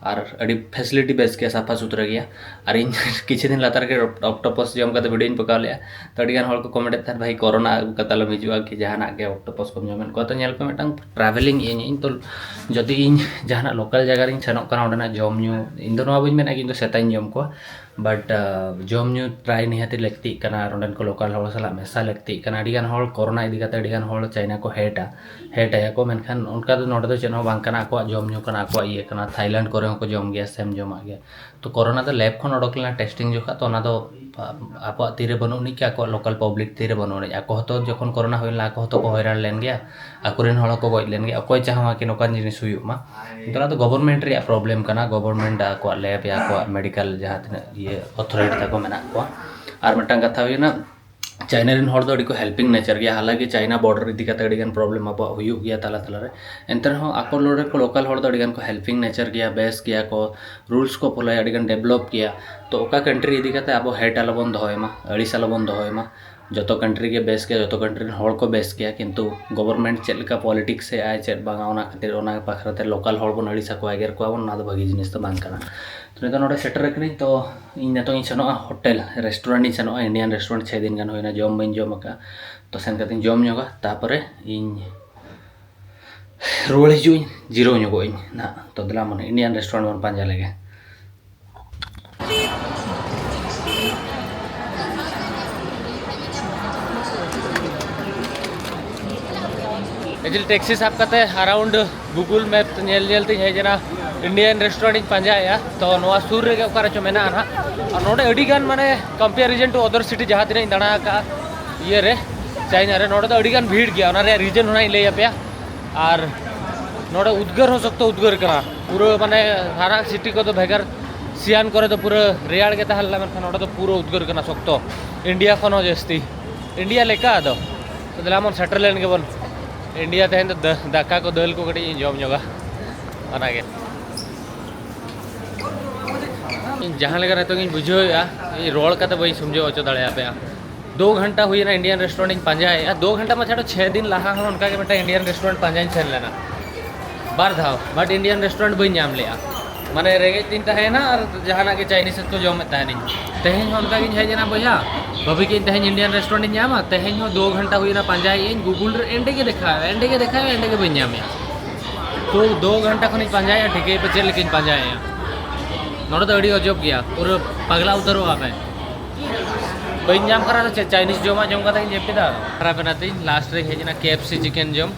ᱟᱨ ᱟᱹᱰᱤ ᱯᱷᱮᱥᱤᱞᱤᱴᱤ ᱵᱮᱥ ᱜᱮᱭᱟ, ᱥᱟᱯᱷᱟ ᱥᱩᱛᱨᱟᱹ ᱜᱮᱭᱟ᱾ ᱟᱨ ᱤᱧ ᱠᱤᱪᱷᱩ ᱫᱤᱱ ᱞᱟᱛᱟᱨ ᱜᱮ ᱚᱠᱴᱳᱯᱟᱥ ᱡᱚᱢ ᱠᱟᱛᱮ ᱵᱷᱤᱰᱤᱭᱳᱧ ᱯᱚᱠᱟᱣ ᱞᱮᱜᱼᱟ᱾ ᱛᱚ ᱟᱹᱰᱤ ᱜᱟᱱ ᱦᱚᱲ ᱠᱚ ᱠᱚᱢᱮᱱᱴ ᱮᱫ ᱛᱟᱦᱮᱸᱫ, "ᱵᱷᱟᱹᱭ, ᱠᱳᱨᱳᱱᱟ ᱟᱹᱜᱩ ᱠᱟᱛᱮ ᱟᱞᱚᱢ ᱦᱤᱡᱩᱜᱼᱟ ᱠᱤ ᱡᱟᱦᱟᱱᱟᱜ ᱜᱮ, ᱚᱠᱴᱳᱯᱟᱥ ᱠᱚᱢ ᱡᱚᱢᱮᱫ ᱠᱚᱣᱟ?" ᱛᱚ ᱧᱮᱞ ᱯᱮ, ᱢᱤᱫᱴᱟᱝ ᱴᱨᱟᱵᱷᱮᱞᱤᱝ ᱤᱧ, ᱤᱧ ᱛᱚ ᱡᱩᱫᱤ ᱤᱧ ᱡᱟᱦᱟᱱᱟᱜ ᱞᱳᱠᱟᱞ ᱡᱟᱭᱜᱟ ᱨᱤᱧ ᱥᱮᱱᱚᱜ ᱠᱟᱱᱟ, ᱚᱸᱰᱮᱱᱟᱜ ᱡᱚᱢ ᱧᱩ, ᱤᱧ ᱫᱚ ᱱᱚᱣᱟ ᱵᱟᱹᱧ ᱢᱮᱱᱟ ᱠᱤ ᱤᱧ ᱫᱚ ᱥᱮᱛᱟᱧ ᱡᱚᱢ ᱠᱚᱣᱟ, ᱵᱟᱴ ᱡᱚᱢ ᱧᱩ ᱴᱨᱟᱭ ᱱᱤᱦᱟᱹᱛᱤ ᱞᱟᱹᱠᱛᱤᱜ ᱠᱟᱱᱟ᱾ ᱟᱨ ᱚᱸᱰᱮᱱ ᱠᱚ ᱞᱳᱠᱟᱞ ᱦᱚᱲ ᱥᱟᱞᱟᱜ ᱢᱮᱥᱟ ᱞᱟᱹᱠᱛᱤᱜ ᱠᱟᱱᱟ᱾ ᱟᱹᱰᱤ ᱜᱟᱱ ᱦᱚᱲ ᱠᱳᱨᱳᱱᱟ ᱤᱫᱤ ᱠᱟᱛᱮ ᱟᱹᱰᱤ ᱜᱟᱱ ᱦᱚᱲ ᱪᱟᱭᱱᱟ ᱠᱚ ᱦᱮᱴᱟ, ᱦᱮᱴ ᱟᱭᱟ ᱠᱚ, ᱢᱮᱱᱠᱷᱟᱱ ᱚᱱᱠᱟ ᱫᱚ ᱱᱚᱰᱮ ᱫᱚ ᱪᱮᱫ ᱦᱚᱸ ᱵᱟᱝ ᱠᱟᱱᱟ᱾ ᱟᱠᱚᱣᱟᱜ ᱡᱚᱢ ᱧᱩ ᱠᱟᱱᱟ, ᱟᱠᱚᱣᱟᱜ ᱤᱭᱟᱹ ᱠᱟᱱᱟ᱾ ᱛᱷᱟᱭᱞᱮᱱᱰ ᱠᱚᱨᱮ ᱦᱚᱸᱠᱚ ᱡᱚᱢ ᱜᱮᱭᱟ, ᱥᱮᱢ ᱡᱚᱢᱟᱜ ᱜᱮ᱾ ᱛᱚ ᱠᱳᱨᱳᱱᱟ ᱫᱚ ᱞᱮᱵ ᱠᱷᱚᱱ ᱚᱰᱚᱠ ᱞᱮᱱᱟ ᱴᱮᱥᱴᱤᱝ ᱡᱚᱠᱷᱟ, ᱛᱚ ᱚᱱᱟ ᱫᱚ ᱟᱵᱚᱣᱟᱜ ᱛᱤᱨᱮ ᱵᱟᱹᱱᱩᱜ ᱟᱹᱱᱤᱡ ᱠᱤ, ᱟᱠᱚᱣᱟᱜ ᱞᱳᱠᱟᱞ ᱯᱟᱵᱽᱞᱤᱠ ᱛᱤᱨᱮ ᱵᱟᱹᱱᱩᱜ ᱟᱹᱱᱤᱡ᱾ ᱟᱠᱚ ᱦᱚᱸᱛᱚ ᱡᱚᱠᱷᱚᱱ ᱠᱳᱨᱳᱱᱟ ᱦᱩᱭ ᱞᱮᱱᱟ, ᱟᱠᱚ ᱦᱚᱸᱛᱚ ᱠᱚ ᱦᱚᱭᱨᱟᱱ ᱞᱮᱱ ᱜᱮᱭᱟ, ᱟᱠᱚᱨᱮᱱ ᱦᱚᱲ ᱦᱚᱸᱠᱚ ᱜᱚᱡ ᱞᱮᱱ ᱜᱮᱭᱟ᱾ ᱚᱠᱚᱭ ᱪᱟᱦᱟᱣᱟ ᱠᱤ ᱱᱚᱝᱠᱟᱱ ᱡᱤᱱᱤᱥ ᱦᱩᱭᱩᱜ ᱢᱟ? ᱠᱤᱱᱛᱩ ᱚᱱᱟ ᱫᱚ ᱜᱚᱵᱷᱚᱨᱢᱮᱱᱴ ᱨᱮᱭᱟᱜ ᱯᱨᱚᱵᱞᱮᱢ ᱠᱟᱱᱟ, ᱜᱚᱵᱷᱚᱨᱢᱮᱱᱴ ᱟᱠᱚᱣᱟᱜ ᱞᱮᱵ ᱭᱟ ᱟᱠᱚᱣᱟᱜ ᱢᱮᱰᱤᱠᱟᱞ ᱡᱟᱦᱟᱸ ᱛᱤᱱᱟᱹᱜ ᱤᱭᱟᱹ ᱚᱛᱷᱚᱨᱤᱴᱤ ᱛᱟᱠᱚ ᱢᱮᱱᱟᱜ ᱠᱚᱣᱟ᱾ ᱟᱨ ᱢᱤᱫᱴᱟᱝ ᱠᱟᱛᱷᱟ ᱦᱩᱭᱱᱟ, ᱪᱟᱭᱱᱟ ᱨᱮᱱ ᱦᱚᱲ ᱫᱚ ᱟᱹᱰᱤ ᱠᱚ ᱦᱮᱞᱯᱤᱝ ᱱᱮᱪᱟᱨ ᱜᱮᱭᱟ᱾ ᱦᱟᱞᱟᱝᱠᱤ ᱪᱟᱭᱱᱟ ᱵᱚᱨᱰᱟᱨ ᱤᱫᱤ ᱠᱟᱛᱮ ᱟᱹᱰᱤ ᱜᱟᱱ ᱯᱨᱚᱵᱞᱮᱢ ᱟᱵᱚᱣᱟᱜ ᱦᱩᱭᱩᱜ ᱜᱮᱭᱟ ᱛᱟᱞᱟ ᱛᱟᱞᱟ ᱨᱮ, ᱮᱱᱛᱮ ᱨᱮᱦᱚᱸ ᱟᱠᱚ ᱱᱚᱰᱮ ᱠᱚ ᱞᱳᱠᱟᱞ ᱦᱚᱲ ᱫᱚ ᱟᱹᱰᱤ ᱜᱟᱱ ᱠᱚ ᱦᱮᱞᱯᱤᱝ ᱱᱮᱪᱟᱨ ᱜᱮᱭᱟ, ᱵᱮᱥ ᱜᱮᱭᱟ ᱠᱚ, ᱨᱩᱞᱥ ᱠᱚ ᱯᱷᱚᱞᱳᱭᱟ, ᱟᱹᱰᱤ ᱜᱟᱱ ᱰᱮᱵᱷᱞᱚᱯ ᱜᱮᱭᱟ᱾ ᱛᱚ ᱚᱠᱟ ᱠᱟᱱᱴᱨᱤ ᱤᱫᱤ ᱠᱟᱛᱮ ᱟᱵᱚ ᱦᱮᱴ ᱟᱞᱚᱵᱚᱱ ᱫᱚᱦᱚᱭ ᱢᱟ, ᱟᱹᱲᱤᱥ ᱟᱞᱚᱵᱚᱱ ᱫᱚᱦᱚᱭ ᱢᱟ᱾ ᱡᱚᱛᱚ ᱠᱟᱱᱴᱨᱤ ᱜᱮ ᱵᱮᱥ ᱜᱮᱭᱟ, ᱡᱚᱛᱚ ᱠᱟᱱᱴᱨᱤ ᱨᱮᱱ ᱦᱚᱲ ᱠᱚ ᱵᱮᱥ ᱜᱮᱭᱟ, ᱠᱤᱱᱛᱩ ᱜᱚᱵᱷᱚᱨᱢᱮᱱᱴ ᱪᱮᱫ ᱞᱮᱠᱟ ᱯᱚᱞᱤᱴᱤᱠᱥ ᱮ ᱟᱭ ᱪᱮᱫ ᱵᱟᱝᱟ, ᱚᱱᱟ ᱠᱷᱟᱹᱛᱤᱨ ᱚᱱᱟ ᱵᱟᱠᱷᱨᱟ ᱛᱮ ᱞᱳᱠᱟᱞ ᱦᱚᱲ ᱵᱚᱱ ᱟᱹᱲᱤᱥ ᱟᱠᱚᱣᱟ, ᱮᱜᱮᱨ ᱠᱚᱣᱟ ᱵᱚᱱ, ᱚᱱᱟ ᱫᱚ ᱵᱷᱟᱹᱜᱤ ᱡᱤᱱᱤᱥ ᱫᱚ ᱵᱟᱝ ᱠᱟᱱᱟ᱾ ᱛᱚ ᱱᱤᱛᱚᱜ ᱱᱚᱰᱮ ᱥᱮᱴᱮᱨ ᱟᱠᱟᱱᱟᱹᱧ, ᱛᱚ ᱤᱧ ᱱᱤᱛᱚᱜ ᱤᱧ ᱥᱮᱱᱚᱜᱼᱟ ᱦᱳᱴᱮᱞ, ᱨᱮᱥᱴᱩᱨᱮᱱᱴ ᱤᱧ ᱥᱮᱱᱚᱜᱼᱟ᱾ ᱤᱱᱰᱤᱭᱟᱱ ᱨᱮᱥᱴᱩᱨᱮᱱᱴ ᱪᱷᱮ ᱫᱤᱱ ᱜᱟᱱ ᱦᱩᱭᱱᱟ ᱡᱚᱢ ᱵᱟᱹᱧ ᱡᱚᱢ ᱟᱠᱟᱫᱼᱟ᱾ ᱛᱚ ᱥᱮᱱ ᱠᱟᱛᱮᱧ ᱡᱚᱢ ᱧᱚᱜᱟ, ᱛᱟᱯᱚᱨᱮ ᱤᱧ ᱨᱩᱣᱟᱹᱲ ᱦᱤᱡᱩᱜ ᱟᱹᱧ, ᱡᱤᱨᱟᱹᱣ ᱧᱚᱜᱚᱜ ᱟᱹᱧ ᱱᱟᱦᱟᱜ᱾ ᱛᱚ ᱫᱮᱞᱟ ᱢᱟᱱᱮ ᱤᱱᱰᱤᱭᱟᱱ ᱨᱮᱥᱴᱩᱨᱮᱱᱴ ᱵᱚᱱ ᱯᱟᱸᱡᱟ ᱞᱮᱜᱮ᱾ ᱮᱠᱪᱩᱭᱮᱞᱤ ᱴᱮᱠᱥᱤ ᱥᱟᱵ ᱠᱟᱛᱮ ᱟᱨᱟᱣᱩᱱᱰ ᱜᱩᱜᱩᱞ ᱢᱮᱯ ᱧᱮᱞ ᱧᱮᱞ ᱛᱤᱧ ᱦᱮᱡ ᱮᱱᱟ, ᱤᱱᱰᱤᱭᱟᱱ ᱨᱮᱥᱴᱩᱨᱮᱱᱴ ᱤᱧ ᱯᱟᱸᱡᱟᱭᱮᱫᱼᱟ᱾ ᱛᱚ ᱱᱚᱣᱟ ᱥᱩᱨ ᱨᱮᱜᱮ ᱚᱠᱟ ᱨᱮᱪᱚ ᱢᱮᱱᱟᱜᱼᱟ ᱱᱟᱦᱟᱜ᱾ ᱟᱨ ᱱᱚᱰᱮ ᱟᱹᱰᱤ ᱜᱟᱱ ᱢᱟᱱᱮ ᱠᱚᱢᱯᱮᱨᱤᱡᱚᱱ ᱴᱩ ᱚᱫᱚᱨ ᱥᱤᱴᱤ ᱡᱟᱦᱟᱸ ᱛᱤᱱᱟᱹᱜ ᱤᱧ ᱫᱟᱬᱟ ᱟᱠᱟᱫᱼᱟ ᱤᱭᱟᱹ ᱨᱮ, ᱪᱟᱭᱱᱟ ᱨᱮ, ᱱᱚᱰᱮ ᱫᱚ ᱟᱹᱰᱤ ᱜᱟᱱ ᱵᱷᱤᱲ ᱜᱮᱭᱟ᱾ ᱚᱱᱟ ᱨᱮᱭᱟᱜ ᱨᱤᱡᱚᱱ ᱦᱚᱸ ᱱᱟᱦᱟᱜ ᱤᱧ ᱞᱟᱹᱭ ᱟᱯᱮᱭᱟ᱾ ᱟᱨ ᱱᱚᱰᱮ ᱩᱫᱽᱜᱟᱹᱨ ᱦᱚᱸ ᱥᱚᱠᱛᱚ ᱩᱫᱽᱜᱟᱹᱨ ᱠᱟᱱᱟ ᱯᱩᱨᱟᱹ, ᱢᱟᱱᱮ ᱦᱟᱱᱟ ᱥᱤᱴᱤ ᱠᱚᱫᱚ ᱵᱷᱮᱜᱟᱨ, ᱥᱤᱭᱟᱱ ᱠᱚᱨᱮ ᱫᱚ ᱯᱩᱨᱟᱹ ᱨᱮᱭᱟᱲ ᱜᱮ ᱛᱟᱦᱮᱸ ᱞᱮᱱᱟ, ᱢᱮᱱᱠᱷᱟᱱ ᱱᱚᱰᱮ ᱫᱚ ᱯᱩᱨᱟᱹ ᱩᱫᱽᱜᱟᱹᱨ ᱠᱟᱱᱟ ᱥᱚᱠᱛᱚ, ᱤᱱᱰᱤᱭᱟ ᱠᱷᱚᱱ ᱦᱚᱸ ᱡᱟᱹᱥᱛᱤ᱾ ᱤᱱᱰᱤᱭᱟ ᱞᱮᱠᱟ ᱟᱫᱚ᱾ ᱛᱚ ᱫᱮᱞᱟ ᱵᱚᱱ ᱥᱮᱴᱮᱨ ᱞᱮᱱ ᱜᱮᱵᱚᱱ᱾ ᱤᱱᱰᱤᱭᱟ ᱛᱮᱦᱮᱧ ᱫᱚ ᱫᱟ-, ᱫᱟᱠᱟ ᱠᱚ ᱫᱟᱹᱞ ᱠᱚ ᱠᱟᱹᱴᱤᱡ ᱤᱧ ᱡᱚᱢ ᱧᱚᱜᱟ, ᱚᱱᱟᱜᱮ᱾ ᱤᱧ ᱡᱟᱦᱟᱸ ᱞᱮᱠᱟ ᱱᱤᱛᱚᱜ ᱤᱧ ᱵᱩᱡᱷᱟᱹᱣᱮᱫᱼᱟ, ᱤᱧ ᱨᱚᱲ ᱠᱟᱛᱮ ᱵᱟᱹᱧ ᱥᱚᱢᱡᱷᱟᱹᱣ ᱦᱚᱪᱚ ᱫᱟᱲᱮᱭᱟᱯᱮᱭᱟ᱾ ᱫᱩ ᱜᱷᱚᱱᱴᱟ ᱦᱩᱭᱮᱱᱟ ᱤᱱᱰᱤᱭᱟᱱ ᱨᱮᱥᱴᱩᱨᱮᱱᱴ ᱤᱧ ᱯᱟᱸᱡᱟᱭᱮᱫᱼᱟ᱾ ᱫᱩ ᱜᱷᱚᱱᱴᱟ ᱢᱟ ᱪᱷᱟᱰᱚ, ᱪᱷᱮ ᱫᱤᱱ ᱞᱟᱦᱟ ᱦᱚᱸ ᱚᱱᱠᱟ ᱜᱮ ᱢᱤᱫᱴᱟᱝ ᱤᱱᱰᱤᱭᱟᱱ ᱨᱮᱥᱴᱩᱨᱮᱱᱴ ᱯᱟᱸᱡᱟᱧ ᱥᱮᱱ ᱞᱮᱱᱟ ᱵᱟᱨ ᱫᱷᱟᱣ, ᱵᱟᱴ ᱤᱱᱰᱤᱭᱟᱱ ᱨᱮᱥᱴᱩᱨᱮᱱᱴ ᱵᱟᱹᱧ ᱧᱟᱢ ᱞᱮᱜᱼᱟ᱾ ᱢᱟᱱᱮ ᱨᱮᱸᱜᱮᱡ ᱛᱤᱧ ᱛᱟᱦᱮᱸᱭᱮᱱᱟ ᱟᱨ ᱡᱟᱦᱟᱱᱟᱜ ᱜᱮ ᱪᱟᱭᱱᱤᱡᱽ ᱠᱚ ᱡᱚᱢᱮᱫ ᱛᱟᱦᱮᱱᱤᱧ᱾ ᱛᱮᱦᱮᱧ ᱦᱚᱸ ᱚᱱᱠᱟ ᱜᱤᱧ ᱦᱮᱡ ᱮᱱᱟ ᱵᱚᱭᱦᱟ, ᱵᱷᱟᱹᱵᱤ ᱠᱮᱫᱟᱹᱧ ᱛᱮᱦᱮᱧ ᱤᱱᱰᱤᱭᱟᱱ ᱨᱮᱥᱴᱩᱨᱮᱱᱴ ᱤᱧ ᱧᱟᱢᱟ᱾ ᱛᱮᱦᱮᱧ ᱦᱚᱸ ᱫᱩ ᱜᱷᱚᱱᱴᱟ ᱦᱩᱭᱮᱱᱟ ᱯᱟᱸᱡᱟᱭᱮᱫ ᱟᱹᱧ, ᱜᱩᱜᱩᱞ ᱨᱮ ᱮᱸᱰᱮ ᱜᱮ ᱫᱮᱠᱷᱟᱣᱮᱫᱼᱟ, ᱮᱸᱰᱮ ᱜᱮ ᱫᱮᱠᱷᱟᱣᱮᱫᱼᱟ, ᱮᱸᱰᱮ ᱜᱮ ᱵᱟᱹᱧ ᱧᱟᱢᱮᱜᱼᱟ᱾ ᱛᱚ ᱫᱩ ᱜᱷᱚᱱᱴᱟ ᱠᱷᱚᱱᱤᱧ ᱯᱟᱸᱡᱟᱭᱮᱫᱼᱟ, ᱴᱷᱤᱠᱟᱹᱭ ᱯᱮ ᱪᱮᱫ ᱞᱮᱠᱟᱧ ᱯᱟᱸᱡᱟᱭᱮᱫᱼᱟ᱾ ᱱᱚᱰᱮ ᱫᱚ ᱟᱹᱰᱤ ᱚᱡᱚᱵ ᱜᱮᱭᱟ, ᱯᱩᱨᱟᱹ ᱯᱟᱜᱽᱞᱟ ᱩᱛᱟᱹᱨᱚᱜᱼᱟ ᱯᱮ᱾ ᱵᱟᱹᱧ ᱧᱟᱢ ᱠᱟᱱᱟ ᱟᱫᱚ ᱪᱮᱫ, ᱪᱟᱭᱱᱤᱡᱽ ᱡᱚᱢᱟᱜ ᱡᱚᱢ ᱠᱟᱛᱮ ᱤᱧ ᱡᱟᱹᱯᱤᱫᱟ? ᱠᱷᱟᱨᱟᱯ ᱮᱱᱟ ᱛᱤᱧ, ᱞᱟᱥᱴ ᱨᱮᱧ ᱦᱮᱡ ᱮᱱᱟ ᱠᱮ ᱮᱯᱷ ᱥᱤ ᱪᱤᱠᱮᱱ ᱡᱚᱢ,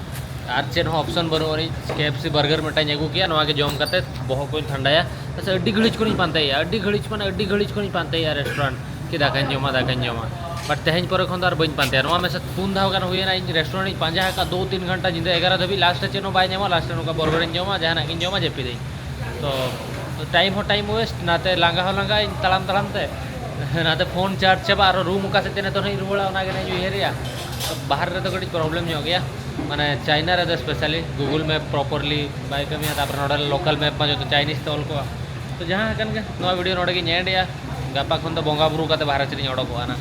ᱟᱨ ᱪᱮᱫ ᱦᱚᱸ ᱚᱯᱥᱚᱱ ᱵᱟᱹᱱᱩᱜ ᱟᱹᱱᱤᱡ᱾ ᱠᱮ ᱮᱯᱷ ᱥᱤ ᱵᱟᱨᱜᱟᱨ ᱢᱤᱫᱴᱟᱝ ᱤᱧ ᱟᱹᱜᱩ ᱠᱮᱜᱼᱟ, ᱱᱚᱣᱟ ᱜᱮ ᱡᱚᱢ ᱠᱟᱛᱮ ᱵᱚᱦᱚᱜ ᱠᱚᱧ ᱴᱷᱟᱱᱰᱟᱭᱟ᱾ ᱟᱪᱪᱷᱟ, ᱟᱹᱰᱤ ᱜᱷᱟᱹᱲᱤᱡ ᱠᱷᱚᱱᱤᱧ ᱯᱟᱱᱛᱮᱭᱮᱫᱼᱟ, ᱟᱹᱰᱤ ᱜᱷᱟᱹᱲᱤᱡ ᱠᱷᱚᱱ, ᱟᱹᱰᱤ ᱜᱷᱟᱹᱲᱤᱡ ᱠᱷᱚᱱᱤᱧ ᱯᱟᱱᱛᱮᱭᱮᱫᱼᱟ ᱨᱮᱥᱴᱩᱨᱮᱱᱴ, ᱠᱤ ᱫᱟᱠᱟᱧ ᱡᱚᱢᱟ, ᱫᱟᱠᱟᱧ ᱡᱚᱢᱟ᱾ ᱵᱟᱴ ᱛᱮᱦᱮᱧ ᱯᱚᱨᱮ ᱠᱷᱚᱱ ᱫᱚ ᱟᱨ ᱵᱟᱹᱧ ᱯᱟᱱᱛᱮᱭᱟ᱾ ᱱᱚᱣᱟ ᱢᱮᱥᱟ ᱯᱩᱱ ᱫᱷᱟᱣ ᱜᱟᱱ ᱦᱩᱭᱮᱱᱟ, ᱤᱧ ᱨᱮᱥᱴᱩᱨᱮᱱᱴ ᱤᱧ ᱯᱟᱸᱡᱟ ᱟᱠᱟᱫ, ᱫᱩ ᱛᱤᱱ ᱜᱷᱚᱱᱴᱟ ᱧᱤᱫᱟᱹ ᱮᱜᱟᱨᱚ ᱫᱷᱟᱹᱵᱤᱡ, ᱞᱟᱥᱴ ᱨᱮ ᱪᱮᱫ ᱦᱚᱸ ᱵᱟᱭ ᱧᱟᱢᱚᱜᱼᱟ᱾ ᱞᱟᱥᱴ ᱨᱮ ᱱᱚᱝᱠᱟ ᱵᱚᱨᱜᱟᱨᱤᱧ ᱡᱚᱢᱟ, ᱡᱟᱦᱟᱱᱟᱜ ᱜᱤᱧ ᱡᱚᱢᱟ, ᱡᱟᱹᱯᱤᱫᱟᱹᱧ᱾ ᱛᱚ ᱴᱟᱭᱤᱢ ᱦᱚᱸ ᱴᱟᱭᱤᱢ ᱳᱭᱮᱥᱴ, ᱱᱟᱛᱮ ᱞᱟᱸᱜᱟ ᱦᱚᱸ ᱞᱟᱸᱜᱟ ᱤᱧ ᱛᱟᱲᱟᱢ ᱛᱟᱲᱟᱢ ᱛᱮ, ᱱᱟᱛᱮ ᱯᱷᱳᱱ ᱪᱟᱨᱡᱽ ᱪᱟᱵᱟᱜ, ᱟᱨᱚ ᱨᱩᱢ ᱚᱠᱟ ᱥᱮᱫ ᱛᱮ ᱱᱤᱛᱚᱜ ᱦᱟᱸᱜ ᱤᱧ ᱨᱩᱣᱟᱹᱲᱟ, ᱚᱱᱟ ᱜᱮ ᱱᱟᱦᱟᱜ ᱤᱧ ᱩᱭᱦᱟᱹᱨᱮᱜᱼᱟ᱾ ᱛᱚ ᱵᱟᱦᱨᱮ ᱨᱮᱫᱚ ᱠᱟᱹᱴᱤᱡ ᱯᱨᱚᱵᱞᱮᱢ ᱧᱚᱜ ᱜᱮᱭᱟ, ᱢᱟᱱᱮ ᱪᱟᱭᱱᱟ ᱨᱮᱫᱚ ᱥᱯᱮᱥᱟᱞᱤ ᱜᱩᱜᱩᱞ ᱢᱮᱯ ᱯᱨᱚᱯᱟᱨᱞᱤ ᱵᱟᱭ ᱠᱟᱹᱢᱤᱭᱟ, ᱛᱟᱨᱯᱚᱨᱮ ᱱᱚᱰᱮ ᱞᱳᱠᱟᱞ ᱢᱮᱯ ᱢᱟ ᱡᱚᱛᱚ ᱪᱟᱭᱱᱤᱡᱽ ᱛᱮ ᱚᱞ ᱠᱚᱜᱼᱟ᱾ ᱛᱚ ᱡᱟᱦᱟᱸ ᱠᱟᱱ ᱜᱮ, ᱱᱚᱣᱟ ᱵᱷᱤᱰᱤᱭᱳ ᱱᱚᱰᱮ ᱜᱤᱧ ᱮᱱᱰ ᱮᱜᱼᱟ᱾ ᱜᱟᱯᱟ ᱠᱷᱚᱱ ᱫᱚ ᱵᱚᱸᱜᱟ ᱵᱩᱨᱩ ᱠᱟᱛᱮ ᱵᱟᱦᱨᱮ ᱥᱮᱫ ᱤᱧ ᱚᱰᱚᱠᱚᱜᱼᱟ ᱱᱟᱦᱟᱜ᱾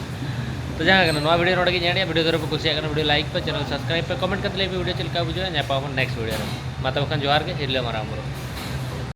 ᱛᱚ ᱡᱟᱦᱟᱸ ᱠᱟᱱᱟ, ᱱᱚᱣᱟ ᱵᱷᱤᱰᱤᱭᱳ ᱱᱚᱰᱮ ᱜᱤᱧ ᱮᱱᱰ ᱮᱜᱼᱟ᱾ ᱵᱷᱤᱰᱤᱭᱳ ᱡᱩᱫᱤ ᱯᱮ ᱠᱩᱥᱤᱭᱟᱜ ᱠᱟᱱᱟ, ᱵᱷᱤᱰᱤᱭᱳ ᱞᱟᱭᱤᱠ ᱯᱮ, ᱪᱮᱱᱮᱞ ᱥᱟᱵᱥᱠᱨᱟᱭᱤᱵ ᱯᱮ, ᱠᱚᱢᱮᱱᱴ ᱠᱟᱛᱮ ᱞᱟᱹᱭ ᱯᱮ ᱵᱷᱤᱰᱤᱭᱳ ᱪᱮᱫ ᱞᱮᱠᱟ ᱵᱩᱡᱷᱟᱹᱜᱼᱟ᱾ ᱧᱟᱯᱟᱢ ᱟᱵᱚᱱ ᱱᱮᱠᱥᱴ ᱵᱷᱤᱰᱤᱭᱳ ᱨᱮ᱾ ᱢᱟ ᱛᱚᱵᱮ ᱠᱷᱟᱱ ᱡᱚᱦᱟᱨ ᱜᱮ, ᱦᱤᱨᱞᱟᱹ ᱢᱟᱨᱟᱝ ᱵᱩᱨᱩ᱾